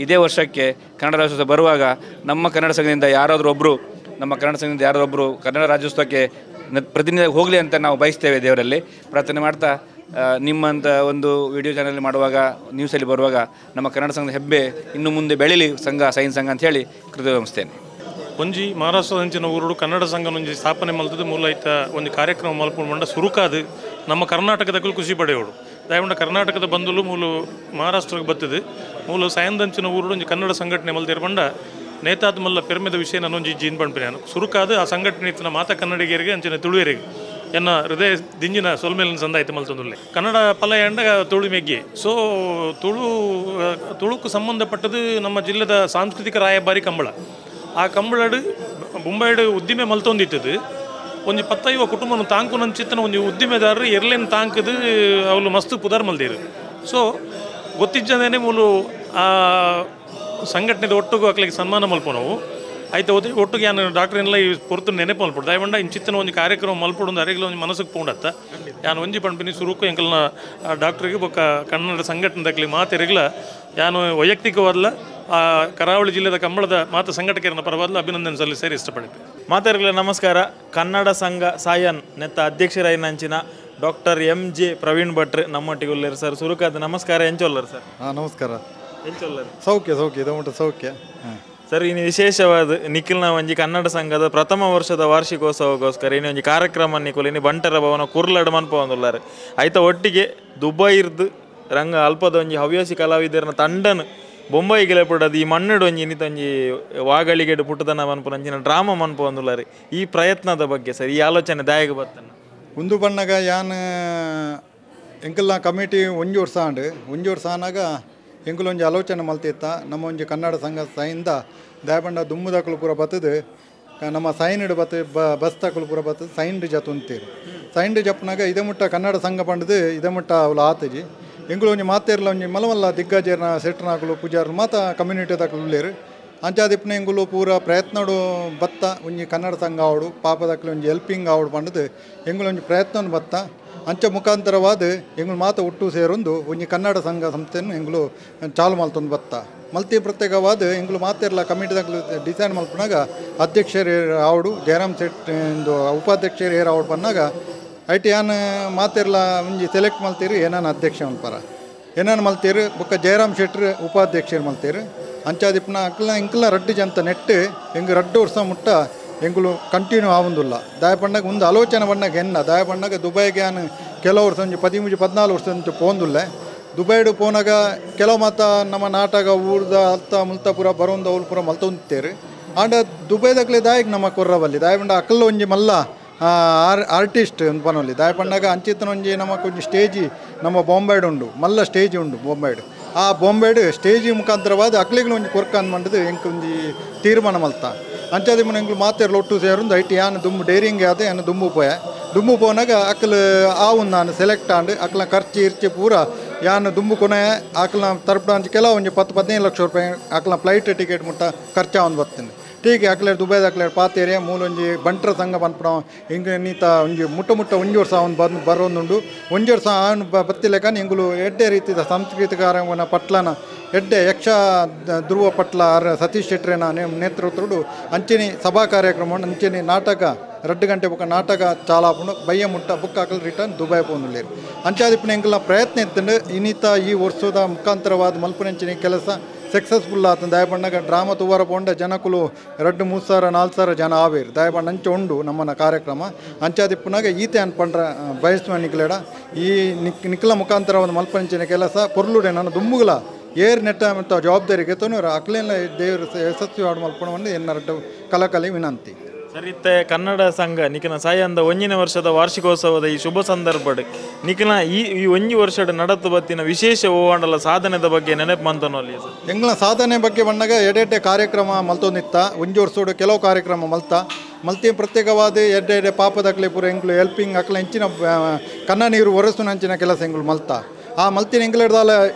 ಇದೇ ವರ್ಷಕ್ಕೆ ಕನ್ನಡ ರಾಜ್ಯೋತ್ಸವ ಬರುವಾಗ ನಮ್ಮ ಕನ್ನಡ ಸಂಘದಿಂದ ಯಾರಾದರೂ ಒಬ್ಬರು ನಮ್ಮ ಕನ್ನಡ ಸಂಘದಿಂದ ಯಾರಾದರೂ ಕನ್ನಡ ರಾಜ್ಯೋತ್ಸವಕ್ಕೆ ಪ್ರತಿನಿಧಿ ಹೋಗಲಿ ಅಂತ ನಾವು ಬಯಸ್ತೇವೆ. ದೇವರಲ್ಲಿ ಪ್ರಾರ್ಥನೆ ಮಾಡ್ತಾ ನಿಮ್ಮಂಥ ಒಂದು ವಿಡಿಯೋ ಚಾನಲ್ ಮಾಡುವಾಗ ನ್ಯೂಸಲ್ಲಿ ಬರುವಾಗ ನಮ್ಮ ಕನ್ನಡ ಸಂಘದ ಹೆಬ್ಬೆ ಇನ್ನು ಮುಂದೆ ಬೆಳೀಲಿ ಸಂಘ ಸೈನ್ ಸಂಘ ಅಂತ ಹೇಳಿ ಕೃತಜ್ಞತೆ. ಒಂಜಿ ಮಹಾರಾಷ್ಟ್ರದಂಚಿನ ಊರುಡು ಕನ್ನಡ ಸಂಘ ಒಂಜಿ ಸ್ಥಾಪನೆ ಮಲ್ತದ್ದು ಮೂಲ ಐತ ಒಂದು ಕಾರ್ಯಕ್ರಮ ಮಲ್ಪುಂಡ ಮಂಡ ಸುರುಕಾದು ನಮ್ಮ ಕರ್ನಾಟಕದಕ್ಕೂ ಖುಷಿ ಪಡೆಯೋಡು. ದಯವಂಡ ಕರ್ನಾಟಕದ ಬಂಧುಲು ಮೂಲ ಮಹಾರಾಷ್ಟ್ರಕ್ಕೆ ಬರ್ತದೆ ಮೂಲ ಸಾಯಂದಂಚಿನ ಊರುಡು ಒಂಜಿ ಕನ್ನಡ ಸಂಘಟನೆ ಮಲ್ತಿರ ಬಂಡ ನೇತಾದ ಮಲ್ಲ ಪೆರ್ಮೆದ ವಿಷಯ ನಾನೊಂಜಿ ಜೀನ್ ಪಂಪಿನ ನಾನು ಸುರುಕಾದ ಆ ಸಂಘಟನೆ ಇತ್ತಿನ ಮಾತ ಕನ್ನಡಿಗರಿಗೆ ಅಂಚಿನ ತುಳುವೆರಿಗೆ ಎನ್ನ ಹೃದಯ ದಿಂಜಿನ ಸೊಲ್ಮೇಲಿನ ಸಂದಾಯ್ತು ಮಲ್ತೊಂದುಲ್ಲೆ ಕನ್ನಡ ಫಲಯಂಡ ತುಳು ಮೆಗ್ಗಿ. ಸೊ ತುಳು ತುಳುಕು ಸಂಬಂಧಪಟ್ಟದ್ದು ನಮ್ಮ ಜಿಲ್ಲೆದ ಸಾಂಸ್ಕೃತಿಕ ರಾಯಭಾರಿ ಕಂಬಳ. ಆ ಕಂಬಳಡು ಬೊಂಬೈಡು ಉದ್ದಿಮೆ ಮಲ್ತೊಂದಿತ್ತದು ಒಂಜಿ 15 ಕುಟುಂಬನ ತಾಂಕು ನಂಚಿತ್ತನ ಒಂಜಿ ಉದ್ದಿಮೆದಾರರು ಎರ್ಲೇನು ತಾಂಕದು ಅವಳು ಮಸ್ತ್ ಪುದಾರ್ ಮಲ್ದಿರು. ಸೊ ಗೊತ್ತಿಜ್ಜಂದೇನೆ ಮೂಲು ಆ ಸಂಘಟನೆದ ಒಟ್ಟುಗೂ ಅಕ್ಲಿಗೆ ಸನ್ಮಾನ ಮಲ್ಪು ನಾವು ಆಯ್ತು ಒಟ್ಟಿಗೆ ಯಾನು ಡಾಕ್ಟರ್ ಎಲ್ಲ ಈ ಪೊರ್ತು ನೆನಪು ಮಲ್ಪಡು ದಯವಂಡ ಇಂಚಿತ್ತನ ಒಂಜಿ ಕಾರ್ಯಕ್ರಮ ಮಲ್ಪಡು ಒಂದು ಅರೆಗ್ಲ ಒಂಜಿ ಮನಸ್ಸಿಗೆ ಪೋಂಡತ್ತ ಯಾನು ಒಂಜಿ ಪಂಪಿನಿ ಸುರುಕು ಎಂಕಲ್ನ ಡಾಕ್ಟ್ರಿಗೆ ಬೊಕ್ಕ ಕನ್ನಡ ಸಂಘಟನೆದಕ್ಲಿ ಮಾತೆರೆಗ್ಲ ಯಾನು ವೈಯಕ್ತಿಕವಾದಲ ಆ ಕರಾವಳಿ ಜಿಲ್ಲೆದ ಕಂಬಳದ ಮಾತು ಸಂಘಟಕರನ್ನ ಪರವಾದಲು ಅಭಿನಂದನೆ ಸಲ್ಲಿಸಲು ಇಷ್ಟಪಡುತ್ತೆ. ಮಾತಾಡಲಿ ನಮಸ್ಕಾರ. ಕನ್ನಡ ಸಂಘ ಸಾಯನ್ ನೆತ್ತ ಅಧ್ಯಕ್ಷರಾಯಿನಂಚಿನ ಡಾಕ್ಟರ್ ಎಂ.ಜೆ. ಪ್ರವೀಣ್ ಭಟ್ರು ನಮ್ಮೊಟ್ಟಿಗೆ ಉಳ್ಳೇರು ಸರ್. ಸುರುಕಾದ ನಮಸ್ಕಾರ. ಎಂಚೊಲ್ಲರು ಸರ್? ಹಾಂ ನಮಸ್ಕಾರ. ಎಂಚೊಲ್ಲರು? ಸೌಖ್ಯ ಸೌಖ್ಯ ಇದು ಉಂಟು ಸೌಖ್ಯ. ಸರ್, ಇನ್ನು ವಿಶೇಷವಾದ ನಿಖಿಲ್ನ ಒಂಜಿ ಕನ್ನಡ ಸಂಘದ ಪ್ರಥಮ ವರ್ಷದ ವಾರ್ಷಿಕೋತ್ಸವಕ್ಕೋಸ್ಕರ ಇನ್ನು ಒಂಜಿ ಕಾರ್ಯಕ್ರಮ ನಿಖಿಲ್ ಇನ್ನು ಬಂಟರ ಭವನ ಕುರ್ಲಡ್ ಮನ್ಪ ಒಂದುಲ್ಲಾರೆ ಆಯ್ತಾ ಒಟ್ಟಿಗೆ ದುಬೈರ್ದು ರಂಗ ಅಲ್ಪದ ಒಂಜಿ ಹವ್ಯಾಸಿ ಕಲಾವಿದರನ್ನ ತಂಡನ ಬೊಂಬೈಗೆ ಪುಡದು ಈ ಮಣ್ಣುಡು ಒಂಜಿ ಇನ್ನಿತೊಂಜಿ ವಾಗಳಿಗೆಡು ಪುಟ್ಟದನ ಮನ್ಪುನ ಅಂಚಿನ ಡ್ರಾಮಾ ಮನ್ಪ ಒಂದುಲ್ಲಾರೆ ಈ ಪ್ರಯತ್ನದ ಬಗ್ಗೆ ಸರ್, ಈ ಆಲೋಚನೆ ದಾಯಕ ಬರ್ತನ? ಒಂದು ಬಣ್ಣಗ ಯಾನ್ ಎಂಕಲ್ನ ಕಮಿಟಿ ಒಂಜಿ ವರ್ಷ ಆಂಡ್ ಒಂಜಿ ವರ್ಷ ಆನಾಗ ಎಂಕುಲು ಒಂಜಿ ಆಲೋಚನೆ ಮಲ್ತಿತ್ತ ನಮ್ಮ ಒಂಜಿ ಕನ್ನಡ ಸಂಘ ಸೈನ್ದ ದಯಬಂಡ ದುಮ್ಮುದಕಲು ಪೂರ ಬತ್ತದು ನಮ್ಮ ಸೈನ್ಡ್ ಬತ್ತ ಬಸ್ ತಕಲು ಪೂರ ಬತ್ತದು ಸೈನ್ಡ್ ಜತ್ತುಂತೀರು ಸೈನ್ಡ್ ಜಪ್ಪನಾಗ ಇದೇ ಮುಟ್ಟ ಕನ್ನಡ ಸಂಘ ಪಂಡದು ಇದೇ ಮುಟ್ಟ ಅವಳು ಆತಜಿ ಎಂಕುಲು ಒಂಜಿ ಮಾತೇರ್ಲ ಒಂಜಿ ಮಲಮಲ್ಲ ದಿಗ್ಗಜೇರ್ನ ಸೆಟ್ರನಾಕಲು ಪೂಜಾರ್ನ ಮಾತ ಕಮ್ಯುನಿಟಿ ತಕಲು ಉಳ್ಳೇರು ಅಂಚಾದಿಪ್ಪನ ಎಂಕುಲು ಪೂರ ಪ್ರಯತ್ನಡು ಬತ್ತ ಒಂಜಿ ಕನ್ನಡ ಸಂಘ ಆವಡು ಪಾಪದಕ್ಕಲು ಒಂಜಿ ಹೆಲ್ಪಿಂಗ್ ಆವಡು ಪಂಡದು ಎಂಕುಲು ಒಂಜಿ ಪ್ರಯತ್ನ ಬತ್ತ ಅಂಚ ಮುಖಾಂತರವಾದ ಎಂಗಳು ಮಾತ ಒಟ್ಟು ಸೇರೊಂದು ಒಂಜಿ ಕನ್ನಡ ಸಂಘ ಸಂಸ್ಥೆಯನ್ನು ಎಂಗಳು ಚಾಲು ಮಲ್ತೊಂದು ಬತ್ತ ಮಲ್ತಿ ಪ್ರತ್ಯೇಕವಾದ ಎಂಗಳು ಮಾತಿರಲ್ಲ ಕಮಿಟಿದಾಗಲು ಡಿಸೈನ್ ಮಲ್ಪನಾಗ ಅಧ್ಯಕ್ಷರು ಆವಡು ಜಯರಾಮ್ ಶೆಟ್ ಎಂದು ಉಪಾಧ್ಯಕ್ಷರು ಏರ್ ಆವಡು ಬಂದಾಗ ಐಟಿ ಯಾನ್ ಮಾತಿರಲ್ಲ ಒಂಜಿ ಸೆಲೆಕ್ಟ್ ಮಲ್ತೀರಿ ಏನಾನ ಅಧ್ಯಕ್ಷ ಮಲ್ಪಾರ ಏನಾನ ಮಲ್ತೀರಿ ಬೊಕ್ಕ ಜಯರಾಮ್ ಶೆಟ್ರು ಉಪಾಧ್ಯಕ್ಷರು ಮಲ್ತೀರಿ ಅಂಚಾದಿಪ್ಪನ ಅಕ್ಲ ಇಂಕ್ಲ ರಡ್ಡು ಜಂತ ನೆಟ್ಟು ಎಂಗ್ ರಡ್ಡು ವರ್ಷ ಮುಟ್ಟ ಎಂಗುಲು ಕಂಟಿನ್ಯೂ ಆವೊಂದುಲ್ಲ ದಾಯಪಣ್ಣಗೆ ಒಂದು ಆಲೋಚನೆ ಬಣ್ಣಗೆ ಎನ್ನ ದಾಯಪಣ್ಣಗೆ ದುಬೈಗೆ ಯಾನ್ ಕೆಲವು ವರ್ಷ ಒಂಜಿ 13 14 ವರ್ಷ ಒಂಜಿ ಪೋಂದುಲ್ಲೆ ದುಬೈಡು ಪೋನಾಗ ಕೆಲವು ಮಾತ ನಮ್ಮ ನಾಟಕ ಊರ್ದ ಅಲ್ತ ಮುಲ್ತ ಪೂರ ಬರೋಂದು ಅವ್ಲು ಪೂರ ಮಲ್ತೊಂತೇರು ಆಂಡ ದುಬೈದಕ್ಲೆ ದಾಯಕ್ ನಮ್ಮ ಕೊರ್ರವಲ್ಲಿ ದಾಯಪಂಡ ಅಕ್ಕಲ್ಲ ಒಂಜಿ ಮಲ್ಲ ಆರ್ಟಿಸ್ಟ್ ಪನೊಲಿ ದಾಯ ಪಂಡಾಗ ಅಂಚಿತ್ತನ ಒಂಜಿ ನಮಕ್ ಒಂಜಿ ಸ್ಟೇಜ್ ನಮ್ಮ ಬಾಂಬೆಡ್ ಉಂಡು ಮಲ್ಲ ಸ್ಟೇಜ್ ಉಂಡು ಬಾಂಬೆಡ್ ಆ ಬಾಂಬೆಡ್ ಸ್ಟೇಜ್ ಮುಖಾಂತರವಾದ ಅಕ್ಲೆಗ್ಲ ಒಂಜಿ ಕೊರ್ಕನ್ ಮಂಡದು ಎಂಕ್ ಒಂಜಿ ತೀರ್ಮಾನ ಮಲ್ತ ಅಂಚಾದಿ ಮುನ ಎಂಕ್ಲು ಮಾತೆರ್ಲ ಒಟ್ಟು ಸೇರೊಂದು ಐಟ್ ಯಾನ್ ದುಂಬು ಡೇರಿಂಗ್ ಆದ್ ಯಾನ್ ದುಂಬು ಪೋಯೆ ದುಂಬು ಪೋನಾಗ ಅಕ್ಲು ಆವುನ್ ನಾನು ಸೆಲೆಕ್ಟ್ ಆಂಡ್ ಅಕ್ಲ ಖರ್ಚು ಇರ್ಚಿ ಪೂರ ಯಾನ್ ದುಂಬು ಕೊನೆ ಅಕ್ಲ ತರಪು ಕೆಲವು ಒಂಜಿ 10-15 ಲಕ್ಷ ರೂಪಾಯಿ ಅಕ್ಲ ಫ್ಲೈಟ್ ಟಿಕೆಟ್ ಮುಟ್ಟ ಖರ್ಚಾವೊಂದು ಬರ್ತೇನೆ ಟೀಕೆ ಅಕ್ಲೇರ್ ದುಬೈದ ಅಕ್ಲೇರ್ ಪಾತೇರಿಯ ಮೂಲೊಂಜಿ ಬಂಟ್ರ ಸಂಘ ಪನ್ಪುನ ಹಿಂಗೆ ನೀತ ಒಂಜಿ ಮುಟ್ಟ ಮುಟ್ಟ ಒಂಜಿ ವರ್ಷ ಅವನು ಬಂದು ಬರೋದುಂಡು ಒಂಜಿ ವರ್ಷ ಅವನು ಬತ್ತಿಲೆಕ್ಕ ಎಂಗುಲು ಎಡ್ಡೆ ರೀತಿದ ಸಾಂಸ್ಕೃತಿಕ ಕಾರ್ಯಕ್ರಮ ಪಟ್ಲನ ಎಡ್ಡೆ ಯಕ್ಷ ಧ್ರುವ ಪಟ್ಲ ಸತೀಶ್ ಶೆಟ್ರೆನ ನೇತೃತ್ವಡು ಅಂಚನೆ ಸಭಾ ಕಾರ್ಯಕ್ರಮ ಅಂಚನೆ ನಾಟಕ 2 ಗಂಟೆ ಬೊಕ್ಕ ನಾಟಕ ಚಾಲಾಪುಂಡು ಬಯ್ಯ ಮುಟ್ಟ ಬುಕ್ ಹಾಕಲು ರಿಟರ್ನ್ ದುಬೈ ಪೋನುಲ್ಲೇರು ಅಂಚಾದಿಪ್ಪುನ ಎಂಕಲ್ನ ಪ್ರಯತ್ನ ಇತ್ತುಂಡು ಇನ್ನಿತ ಈ ವರ್ಷದ ಮುಖಾಂತರವಾದ ಮಲ್ಪುನಂಚಿನ ಕೆಲಸ ಸಕ್ಸಸ್ಫುಲ್ ಆತನ ದಯಪಣ್ಣಗ ಡ್ರಾಮಾ ತೂವರ ಪೋಂಡ ಜನಕುಲು 2-3 ಸಾವಿರ 4 ಸಾವಿರ ಜನ ಆವೇರು ದಯಪಣ್ಣ ಅಂಚೆ ಉಂಡು ನಮ್ಮನ ಕಾರ್ಯಕ್ರಮ ಅಂಚಾದಿಪ್ಪುನಾಗ ಈತೆ ಅನ್ಪಂಡ್ರ ಬಯಸುವ ನಿಕ್ಲೆಡ ಈ ನಿಕ್ಲ ಮುಖಾಂತರ ಒಂದು ಮಲ್ಪಂಚಿನ ಕೆಲಸ ಪೊರ್ಲುಡೆ ನಾನು ದುಂಬುಗಲ ಏರ್ ನೆಟ್ಟ ಮತ್ತು ಜವಾಬ್ದಾರಿಗೆ ತೊನೂರು ಅಕ್ಲೆಲ್ಲ ದೇವರು ಯಶಸ್ವಿ ಆಡು ಮಲ್ಪಣ ಎನ್ನ ಕಲಕಲೆ ವಿನಂತಿ. ಸರ್ ಇತ್ತೆ ಕನ್ನಡ ಸಂಘ ನಿಖನ ಸಾಯಂದ 1ನೇ ವರ್ಷದ ವಾರ್ಷಿಕೋತ್ಸವದ ಈ ಶುಭ ಸಂದರ್ಭಡ್ ನಿಖನ ಈ ಈ 1 ವರ್ಷದ ನಡತು ಬತ್ತಿನ ವಿಶೇಷ ಓವಾಂಡಲ ಸಾಧನೆದ ಬಗ್ಗೆ ನೆನಪು ಮಂತನಲ್ಲಿ ಸರ್. ಎಂಗ್ಲ ಸಾಧನೆ ಬಗ್ಗೆ ಬಂದಾಗ ಎಡೆಡ್ಡೆ ಕಾರ್ಯಕ್ರಮ ಮಲ್ತೊಂದಿತ್ತ 1 ವರ್ಷದ ಕೆಲವು ಕಾರ್ಯಕ್ರಮ ಮಲ್ತ ಮಲ್ತಿ ಪ್ರತ್ಯೇಕವಾದ ಎಡ್ಡೆ ಪಾಪದಕ್ಲೆ ಪೂರ ಎಂಗ್ಲು ಹೆಲ್ಪಿಂಗ್ ಅಕ್ಲ ಹೆಂಚಿನ ಕನ್ನ ನೀರು ಒರೆಸುನ ಅಂಚಿನ ಕೆಲಸ ಎಂಗ್ಲು ಮಲ್ತ ಆ ಮಲ್ತಿನ ಎಂಗ್ಲೆಡ್ದಾಲ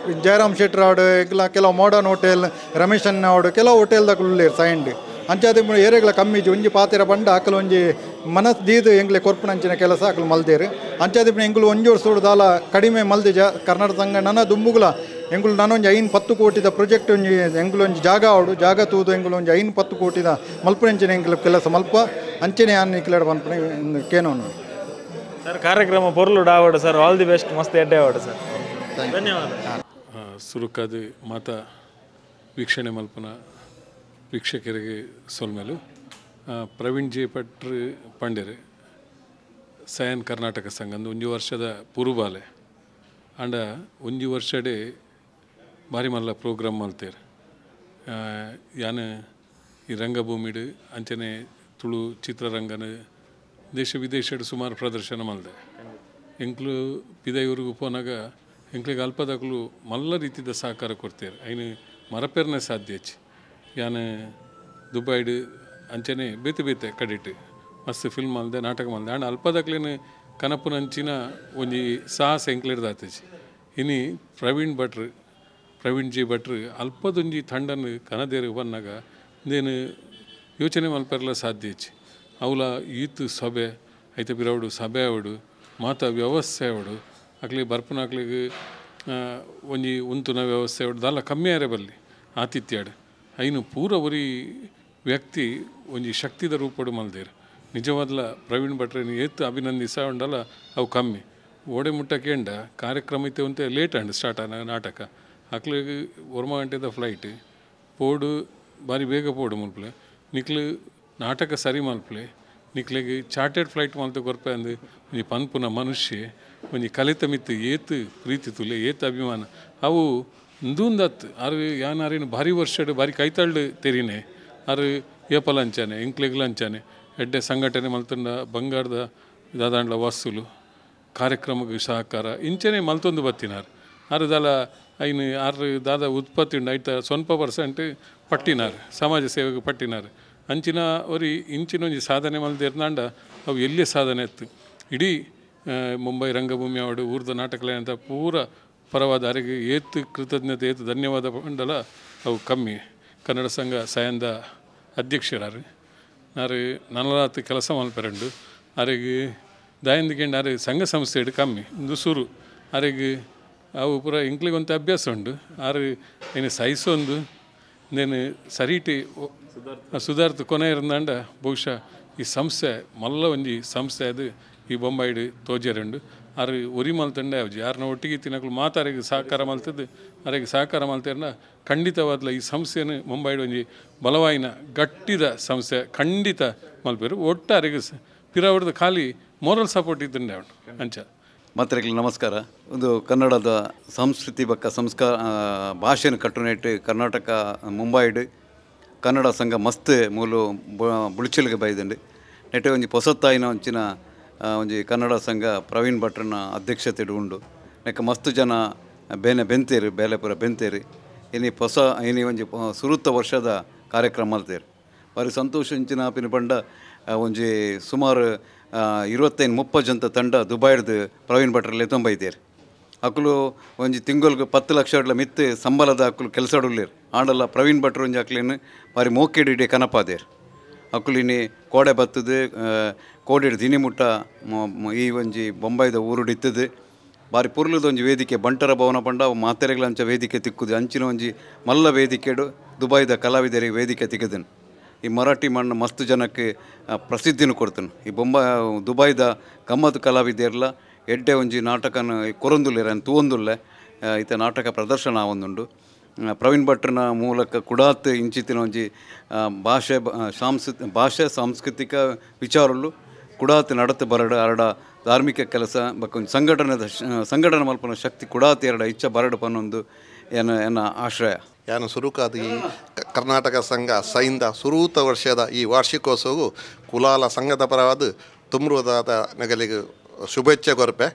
ಜಯರಾಮ್ ಶೆಟ್ಟರ್ ಎಂಗ್ಲ ಕೆಲವು ಮಾಡರ್ನ್ ಹೋಟೆಲ್ ರಮೇಶ್ ಅಣ್ಣ ಕೆಲವು ಹೋಟೆಲ್ದಕ್ಲು ಸೈಂಡ್ ಅಂಚಾದ ಏರೆಗಳ ಕಮ್ಮಿಜಿ ಒಂಜಿ ಪಾತೆರ ಬಂಡ ಅಕಲು ಒಂಜಿ ಮನಸ್ ದೀದು ಎಂಗ್ಲೆ ಕೊರ್ಪುನಂಚಿನ ಕೆಲಸ ಅಕಲು ಮಲ್ದೇರು ಅಂಚಾದ ಎಂಗ್ಲು ಒಂಜಿ ವರ್ಷ ದಾಲ ಕಡಿಮೆ ಮಲ್ದಿಜ ಕರ್ನಾಟಕ ಸಂಘ ನನ ದುಂಬುಗುಲ ಎಂಗುಲು ನಾನೊಂಜಿ 5-10 ಕೋಟಿದ ಪ್ರಾಜೆಕ್ಟ್ ಒಂಜಿ ಎಂಗುಲು ಒಂಜಿ ಜಾಗ ಆವಡು ಜಾಗ ತೂದು ಎಂಗುಲು ಒಂಜಿ 5-10 ಕೋಟಿದ ಮಲ್ಪುನಂಚಿನ ಎಂಗ್ಲು ಕೆಲಸ ಮಲ್ಪ ಅಂಚನೆ ಆನ್ ನಿಕ್ಲೆಡ್ ಪನ್ಪುನ ಕೇನೋನು ಸರ್. ಕಾರ್ಯಕ್ರಮ ಪೊರ್ಲು ಡಾವಡು ಸರ್, ಆಲ್ the best, ಮಸ್ತ್ ಎಡ್ಡೆ ಆವಡು ಸರ್, ಧನ್ಯವಾದ. ಸುರುಕಾದ ಮಾತಾ ವೀಕ್ಷಣೆ ಮಲ್ಪನ ವೀಕ್ಷಕರಿಗೆ ಸೊಲ್ಮೆಲು. ಪ್ರವೀಣ್ ಜೆ ಪಟ್ರು ಪಂಡೆರೆ ಸಯನ್ ಕರ್ನಾಟಕ ಸಂಘ ಅಂದು 1 ವರ್ಷದ ಪುರುಬಾಲೆ ಅಂಡ 1 ವರ್ಷಡೆ ಭಾರಿ ಮಲ್ಲ ಪ್ರೋಗ್ರಾಮ್ ಮಲ್ತೇರು. ಯಾನು ಈ ರಂಗಭೂಮಿಡು ಅಂಚನೆ ತುಳು ಚಿತ್ರರಂಗನ ದೇಶ ವಿದೇಶಡ್ ಸುಮಾರು ಪ್ರದರ್ಶನ ಮಲ್ದೆ. ಎಂಕ್ಲು ಪಿದೈಯೂರಿಗೆ ಪೋನಾಗ ಎಂಕ್ಲಿಗೆ ಅಲ್ಪದಕ್ಲು ಮಲ್ಲ ರೀತಿದ ಸಹಕಾರ ಕೊಡ್ತೇರು, ಐನು ಮರಪೇರ್ನೆ ಸಾಧ್ಯ ಹೆಚ್ಚು. ಯಾನು ದುಬೈಡ್ ಅಂಚನೆ ಬೇತೆ ಬೇತೆ ಕಡಿಟ್ ಮಸ್ತ್ ಫಿಲ್ಮ್ ಮಲ್ದೆ ನಾಟಕ ಮಲ್ದೆ ಆಂಡ ಅಲ್ಪದಕ್ಲೇನು ಕನಪುನಂಚಿನ ಒಂಜಿ ಸಾಹಸ ಎಂಕ್ಲಿಡ್ದಾತೇಜಿ. ಇನಿ ಪ್ರವೀಣ್ ಜಿ ಭಟ್ರು ಅಲ್ಪದೊಂಜಿ ತಂಡನ್ನು ಕನದೇರು ಬನ್ನಾಗ ಇಂದೇನು ಯೋಚನೆ ಮಲ್ಪೆರ್ಲ ಸಾಧ್ಯ ಹೆಚ್ಚು. ಅವಲ ಈತು ಸಭೆ ಐತೆ ಬಿರವಡು ಸಭೆ ಅವಡು ಮಾತಾ ವ್ಯವಸ್ಥೆ ಅವಡು ಅಕ್ಲಿ ಬರ್ಪುನ ಅಕ್ಲಿಗೆ ಒಂಜಿ ಉಂತುನ ವ್ಯವಸ್ಥೆ ಅವಡು ದಾಲ ಕಮ್ಮಿ ಆರೆ ಬಲ್ಲಿ ಆತಿಥ್ಯಾಡು ಐನು ಪೂರ ಒರಿ ವ್ಯಕ್ತಿ ಒಂಜಿ ಶಕ್ತಿದ ರೂಪಡು ಮಲ್ದೇರು. ನಿಜವಾದ್ಲ ಪ್ರವೀಣ್ ಭಟ್ರನ್ನು ಏತ್ ಅಭಿನಂದಿಸ ಉಂಡಲ್ಲ ಅವು ಕಮ್ಮಿ. ಓಡೆ ಮುಟ್ಟ ಕೇಂಡ ಕಾರ್ಯಕ್ರಮ ಇತ್ತೆ ಒಂತೆ ಲೇಟ್ ಅಂಡ್ ಸ್ಟಾರ್ಟ್ ಆನ ನಾಟಕ ಅಕ್ಲಿಗೆ 1 ಗಂಟೆದ ಫ್ಲೈಟ್ ಪೋಡು ಬಾರಿ ಬೇಗ ಪೋಡು ಮಲ್ಪಲೆ ನಿಕ್ಲು ನಾಟಕ ಸರಿ ಮಲ್ಪಲೆ ನಿಕ್ಲೆಗ್ ಚಾರ್ಟೆಡ್ ಫ್ಲೈಟ್ ಮಲ್ತ ಕೊರ್ಪೆ ಅಂದು ಒಂಜಿ ಪನ್ಪುನ ಮನುಷ್ಯ ಒಂಜಿ ಕಲಿತ ಮಿತ್ತು ಏತ್ ಪ್ರೀತಿ ತುಲೆ ಏತ್ ಅಭಿಮಾನ ಅವು ಇಂದೂಂದತ್ ಆರು ಯಾನ್ ಆರಿನ ಭಾರಿ ವರ್ಷಡ್ ಭಾರಿ ಕೈತಾಳ್ಡು ತೆರಿನೆ ಆರು ಏಪಲ ಅಂಚಾನೆ ಎಂಕ್ಲೆಗ್ಲ ಅಂಚಾನೆ ಎಡ್ಡೆ ಸಂಘಟನೆ ಮಲ್ತಂಡ ಬಂಗಾರದ ದಾದಾಂಡ್ಲ ವಸ್ತುಲು ಕಾರ್ಯಕ್ರಮಕ್ಕೆ ಸಹಕಾರ ಇಂಚನೆ ಮಲ್ತೊಂದು ಬತ್ತಿನಾರು. ಆರು ದಾಲ ಐನು ಆರು ದಾದ ಉತ್ಪತ್ತಿ ಉಂಡು ಐತ 0% ಪಟ್ಟಿನಾರು ಸಮಾಜ ಸೇವೆಗೆ ಪಟ್ಟಿನಾರು. ಅಂಚಿನ ಒರಿ ಇಂಚಿನ ಒಂಜಿ ಸಾಧನೆ ಮಲ್ದಿರ್ನಾಂಡ ಅವು ಎಲ್ಲಿ ಸಾಧನೆ ಇತ್ತು. ಇಡೀ ಮುಂಬೈ ರಂಗಭೂಮಿ ಅವಡು ಊರ್ದ ನಾಟಕಲೆ ಅಂತ ಪೂರ ಪರವಾದ ಅರಿಗೆ ಏತು ಕೃತಜ್ಞತೆ ಏತು ಧನ್ಯವಾದ ಪಂಡಲ ಅವು ಕಮ್ಮಿ. ಕನ್ನಡ ಸಂಘ ಸಯಂದ ಅಧ್ಯಕ್ಷರಾರು ನಾರು ನಲರಾತು ಕೆಲಸ ಮಲ್ಪೆರಂಡು ಅರಿಗೆ ದಾಯಂದಿಗೆಂಡು ಅರೆ ಸಂಘ ಸಂಸ್ಥೆ ಕಮ್ಮಿ ಒಂದು ಸುರು ಅರಿಗೆ ಅವು ಪೂರ ಇಂಕ್ಲಿಗೊಂತ ಅಭ್ಯಾಸ ಉಂಡು ಆರು ಏನು ಸಹಿಸೊಂದು ನೇನು ಸರಿಟಿ ಸುಧಾರ್ತು ಕೊನೆ ಇರಂದಾಂಡ ಬಹುಶಃ ಈ ಸಂಸ್ಥೆ ಮಲ್ಲ ಒಂಜಿ ಸಂಸ್ಥೆ ಅದು ಈ ಬೊಂಬಾಯಿಡು ತೋಜೆರುಂಡು. ಆರು ಒರಿ ಮಲ್ತಂಡೆ ಅವಜಿ ಯಾರನ್ನ ಒಟ್ಟಿಗೆ ತಿನ್ನಕ್ಲು ಮಾತಾರಿಗೆ ಸಹಕಾರ ಮಲ್ತದ್ದು ಅರಿಗೆ ಸಹಕಾರ ಮಲ್ತೇರ್ನ ಖಂಡಿತವಾದ್ಲ ಈ ಸಂಸ್ಥೆಯನ್ನು ಮುಂಬೈಡು ಒಂಜಿ ಬಲವಾಯಿನ ಗಟ್ಟಿದ ಸಂಸ್ಥೆ ಖಂಡಿತ ಮಲ್ಪೇರು. ಒಟ್ಟು ಅರಿಗೆ ಪಿರಾವಡ್ದು ಖಾಲಿ ಮೋರಲ್ ಸಪೋರ್ಟ್ ಇದ್ದಂಡೆ ಅವನು ಅಂಚ. ಮಾತ್ರೆಗಳಿಗೆ ನಮಸ್ಕಾರ. ಒಂದು ಕನ್ನಡದ ಸಂಸ್ಕೃತಿ ಬಕ್ಕ ಸಂಸ್ಕಾರ ಭಾಷೆಯನ್ನು ಕಟ್ಟುನಿಟ್ಟು ಕರ್ನಾಟಕ ಮುಂಬೈಡು ಕನ್ನಡ ಸಂಘ ಮಸ್ತ್ ಮೂಲು ಬುಳಿಚಲಿಗೆ ಬೈದಂಡು. ನೆಟೆ ಒಂಜಿ ಪೊಸತ್ತಾಯಿನ ಒಂಚಿನ ಒಂಜಿ ಕನ್ನಡ ಸಂಘ ಪ್ರವೀಣ್ ಭಟ್ರನ ಅಧ್ಯಕ್ಷತೆಡ್ ಉಂಡು. ನೆಕ್ಕ ಮಸ್ತ್ ಜನ ಬೇನೆ ಬೆಂತೇರು ಬೇಲೆ ಪೂರ ಬೆಂತೇರು ಇನಿ ಹೊಸ ಇನಿ ಒಂಜಿ ಸುರುತ್ತ ವರ್ಷದ ಕಾರ್ಯಕ್ರಮ ಮಲ್ತೇರು. ಬಾರಿ ಸಂತೋಷ ಇಂಚಿನ ಆಪಿನ ಪಂಡ ಒಂಜಿ ಸುಮಾರು 25-30 ಜನತ ತಂಡ ದುಬೈಡ್ದು ಪ್ರವೀಣ್ ಭಟ್ರಲ್ಲಿ ತೊಂಬೈತೇರು. ಅಕುಲು ಒಂಜಿ ತಿಂಗೊಲ್ಗೆ 10 ಲಕ್ಷ ಮಿತ್ತು ಸಂಬಳದ ಅಕುಲು ಕೆಲಸ ಉಳ್ಳೇರು. ಆಂಡಲ ಪ್ರವೀಣ್ ಭಟ್ರು ಒಂಜಿ ಅಕ್ಲೇನು ಬಾರಿ ಮೋಕೆಡ್ ಇಡೀ ಕನಪಾದೇರು. ಅಕುಲು ಇನಿ ಕೋಡೆ ಬತ್ತದು ಕೋಡೆಡ್ ದಿನಿ ಮುಟ್ಟ ಈ ಒಂಜಿ ಬೊಂಬೈದ ಊರುಡು ಇತ್ತದು. ಬಾರಿ ಪುರ್ಲದ ಒಂಜಿ ವೇದಿಕೆ ಬಂಟರ ಭವನ ಪಂಡ ಮಾತೆರೆಗಳ ಅಂಚ ವೇದಿಕೆ ತಿಕ್ಕುದು. ಅಂಚಿನ ಒಂಜಿ ಮಲ್ಲ ವೇದಿಕೆಡು ದುಬೈದ ಕಲಾವಿದರಿಗೆ ವೇದಿಕೆ ತಿಕ್ಕದನು. ಈ ಮರಾಠಿ ಮಣ್ಣು ಮಸ್ತ್ ಜನಕ್ಕೆ ಪ್ರಸಿದ್ಧಿನೂ ಕೊಡ್ತಾನೆ. ಈ ಬೊಂಬೈ ದುಬೈದ ಗಮ್ಮತ್ತು ಕಲಾವಿದೆರ್ಲ ಎಡ್ಡೆ ಒಂಜಿ ನಾಟಕನ ಕೊರೊಂದುಲ್ಲೆರ್ ತೂವೊಂದುಲ್ಲೆ. ಇತ್ತೆ ನಾಟಕ ಪ್ರದರ್ಶನ ಆವೊಂದುಂಡು. ಪ್ರವೀಣ್ ಭಟ್ರನ ಮೂಲಕ ಕುಡಾತ್ ಇಂಚಿತ್ತಿನ ಒಂಜಿ ಭಾಷೆ ಭಾಷೆ ಸಾಂಸ್ಕೃತಿಕ ವಿಚಾರಲು ಕುಡಾತ್ ನಡತು ಬರಡು ಅರಡ ಧಾರ್ಮಿಕ ಕೆಲಸ ಬೊಕ್ಕ ಒಂಜಿ ಸಂಘಟನೆ ಮಲ್ಪುನ ಶಕ್ತಿ ಕುಡಾತ್ ಎರಡ ಇಚ್ಛ ಬರಡು ಪನ್ನೊಂದು ಎನ್ನ ಎನ್ನ ಆಶ್ರಯ. ಯಾನು ಸುರುಕಾದ ಈ ಕರ್ನಾಟಕ ಸಂಘ ಸೈಂದ ಸುರೂತ ವರ್ಷದ ಈ ವಾರ್ಷಿಕೋತ್ಸವವು ಕುಲಾಲ ಸಂಘದ ಪರವಾದ ತುಮ್ರುದಾದ ನಗಲಿಗೆ ಶುಭೇಚ್ಛೆ ಕೊರಪೆ.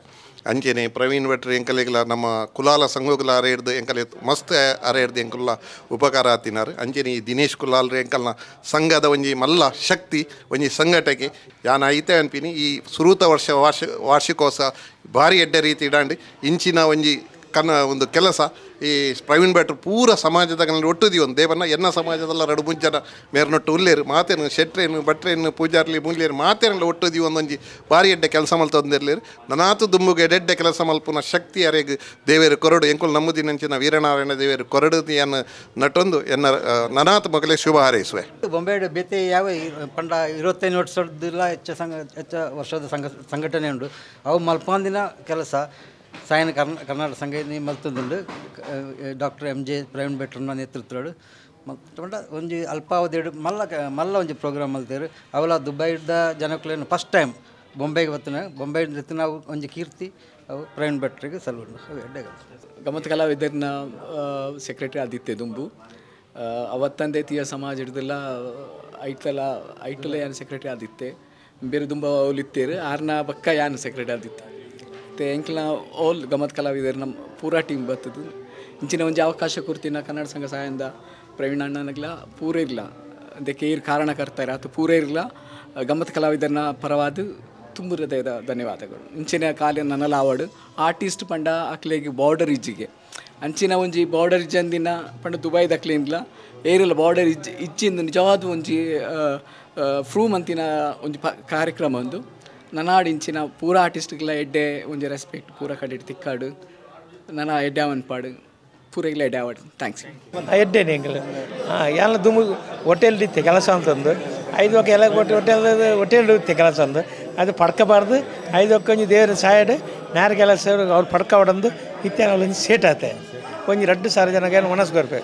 ಅಂಚೆನೆ ಪ್ರವೀಣ್ ಭಟ್ರು ಎಂಕಲಿಗೆಲ್ಲ ನಮ್ಮ ಕುಲಾಲ ಸಂಘಗಳ ಅರೆ ಹಿಡ್ದು ಎಂಕಲೆ ಮಸ್ತ್ ಅರೆ ಹಿಡ್ದು ಎಂಕುಲ್ಲ ಉಪಕಾರ ಆತಿನಾರು. ಅಂಚೆನೆ ಈ ದಿನೇಶ್ ಕುಲಾಲ್ರು ಎಂಕಲ್ನ ಸಂಘದ ಒಂಜಿ ಮಲ್ಲ ಶಕ್ತಿ ಒಂಜಿ ಸಂಘಟಕೆ ಯಾನ ಐತೆ ಅನ್ಪಿನಿ. ಈ ಸುರೂತ ವರ್ಷ ವಾರ್ಷಿಕೋತ್ಸವ ಭಾರಿ ಎಡ್ಡೆ ರೀತಿ ಇಡಾಂಡಿ ಇಂಚಿನ ಒಂಜಿ ಕನ್ನ ಒಂದು ಕೆಲಸ ಈ ಪ್ರವೀಣ್ ಭಟ್ರು ಪೂರ ಸಮಾಜದ ಒಟ್ಟುದಿ ಒಂದು ದೇವನ ಎನ್ನ ಸಮಾಜದಲ್ಲ ಎರಡು ಮೂರು ಜನ ಮೇರ್ನೊಟ್ಟು ಉಲ್ಲೇರು ಮಾತೇನು ಶೆಟ್ರೇನು ಭಟ್ರೇನು ಪೂಜಾರ್ಲಿ ಮೂಲ್ಯರು ಮಾತೇನೆಲ್ಲ ಒಟ್ಟುದಿ ಒಂದೊಂಜಿ ಭಾರಿ ಎಡ್ಡೆ ಕೆಲಸ ಮಲ್ತೊಂದಿರ್ಲಿರು. ನನಾತು ದುಂಬುಗೆ ಎಡ್ಡೆ ಕೆಲಸ ಮಲ್ಪುನ ಶಕ್ತಿ ಅರೆಗ್ ದೇವೇರು ಕೊರಡು ಎಂಕುಲು ನಮ್ಮದಿನಂಚಿನ ವೀರನಾರಾಯಣ ದೇವೇರು ಕೊರಡು ಎನ್ನ ನಟೊಂದು ಎನ್ನ ನನಾತು ಮಗಲೇ ಶುಭ ಹಾರೈಸುವೆ. ಬೊಂಬೆ ಬೇತೆ ಯಾವ ಪಂಡ 25 ವರ್ಷದಿಲ್ಲ ಹೆಚ್ಚ ಸಂಘ ಹೆಚ್ಚ ವರ್ಷದ ಸಂಘಟನೆ ಉಂಡು. ಅವು ಮಲ್ಪಾಂದಿನ ಕೆಲಸ ಸಾಯನ ಕರ್ನಾಟಕ ಸಂಘ ಮಲ್ತದುಂಡು. Doctor M J Praveen ಭಟ್ರನ ನೇತೃತ್ವಡು ಮಲ್ತುಂಡ ಒಂಜಿ ಅಲ್ಪಾವಧಿ ಮಲ್ಲ ಮಲ್ಲ ಒಂಜಿ ಪ್ರೋಗ್ರಾಮ್ ಮಲ್ತೇರು. ಅವಲ ದುಬೈದ ಜನಕುಲೇನು ಫಸ್ಟ್ ಟೈಮ್ ಬೊಂಬೆಗೆ ಬತ್ತನ ಬೊಂಬೆ ನಾವು ಒಂಜಿ ಕೀರ್ತಿ ಅವು ಪ್ರವೀಣ್ ಭಟ್ರಿಗೆ ಸಲ್ಲುಂಡು. ಅವು ಎಡ್ಡೆ ಗಮತ್ ಕಲಾವಿದರ್ನ ಸೆಕ್ರೆಟರಿ ಆದಿತ್ಯ ದುಂಬು ಅವತ್ತಂದೆ ತೀಯ ಸಮಾಜ ಹಿಡ್ದೆಲ್ಲ ಐಟಲ ಐಟಲ ಯಾನ್ ಸೆಕ್ರೆಟರಿ ಆದಿತ್ತೆ ಬೇರೆ ದುಂಬ ಅವಲಿತ್ತೇರು ಆರ್ನ ಪಕ್ಕ ಯಾನ್ ಸೆಕ್ರೆಟರಿ ಆದಿತ್ತೆ. ಮತ್ತು ಎಂಕ್ಲ ಆಲ್ ಗಮತ್ ಕಲಾವಿದರು ನಮ್ಮ ಪೂರಾ ಟೀಮ್ ಬರ್ತದೆ. ಇಂಚಿನ ಒಂಜಿ ಅವಕಾಶ ಕೊಡ್ತೀನ ಕನ್ನಡ ಸಂಘ ಸಹಾಯದಿಂದ ಪ್ರವೀಣ್ ಅಣ್ಣನಗ್ಲ ಪೂರ ಇರಲ ಅದಕ್ಕೆ ಏರ್ ಕಾರಣಕರ್ತಾರೆ ಅದು ಪೂರ ಇರಲ ಗಮತ್ ಕಲಾವಿದರನ್ನ ಪರವಾದ ತುಂಬ ಹೃದಯದ ಧನ್ಯವಾದಗಳು. ಇಂಚಿನ ಕಾಲ ನನ್ನಲ ಆವಡು ಆರ್ಟಿಸ್ಟ್ ಪಂಡ ಅಕ್ಲೆಗೆ ಬಾರ್ಡರ್ ಇಜ್ಜಿಗೆ ಅಂಚಿನ ಒಂಜಿ ಬಾರ್ಡರ್ ಇಜ್ಜಂದಿನ ಪಂಡ ದುಬೈದ ಅಕ್ಲೇನಿಲ್ಲ ಏರಿಲ್ಲ ಬಾರ್ಡರ್ ಇಜ್ಜಿಂದು ನಿಜವಾದ ಒಂಜಿ ಫ್ರೂಮ್ ಅಂತಿನ ಒಂಜಿ ಕಾರ್ಯಕ್ರಮ ಒಂದು ನನಾಡು ಇಂಚಿನ ಪೂರ ಆರ್ಟಿಸ್ಟ್ಗೆಲ್ಲ ಎಡ್ಡೆ ಒಂಜಿ ರೆಸ್ಪೆಕ್ಟ್ ಪೂರ ಕಡೆ ತಿಕ್ಕಾಡು ನನ್ನ ಎಡ್ಡೆ ಅವನ್ಪಾಡು ಪೂರೆಗೆಲ್ಲ ಎಡ್ಡೆ ಆವಡು. Thanks. ಎಡ್ಡೇನೆ ಎಂಕಲ್ ಎಲ್ಲ ದುಂಬು ಹೋಟೆಲ್ ಇತ್ತೆ ಕೆಲಸ ಅಂತಂದು 5 ಒಕ್ಕ ಎಲ್ಲ ಹೋಟೆಲ್ ಹೋಟೆಲ್ ಇತ್ತೆ ಕೆಲಸ ಅಂದು ಅದು ಪಡ್ಕಬಾರ್ದು. 5 ಒಕ್ಕ ಒಂಜಿ ದೇವರ ಸಾಯಡು ನಾರು ಕೆಲಸ ಅವ್ರು ಪಡ್ಕ ಹೊಡಂದು ಇತ್ತೆ ಒಂಜಿ ಸೇಟ್ ಆತೆ ಒಂಜಿ 2,000 ಜನಕ್ಕೆ ಮನಸ್ಸು ಕೊರ್ಪೆ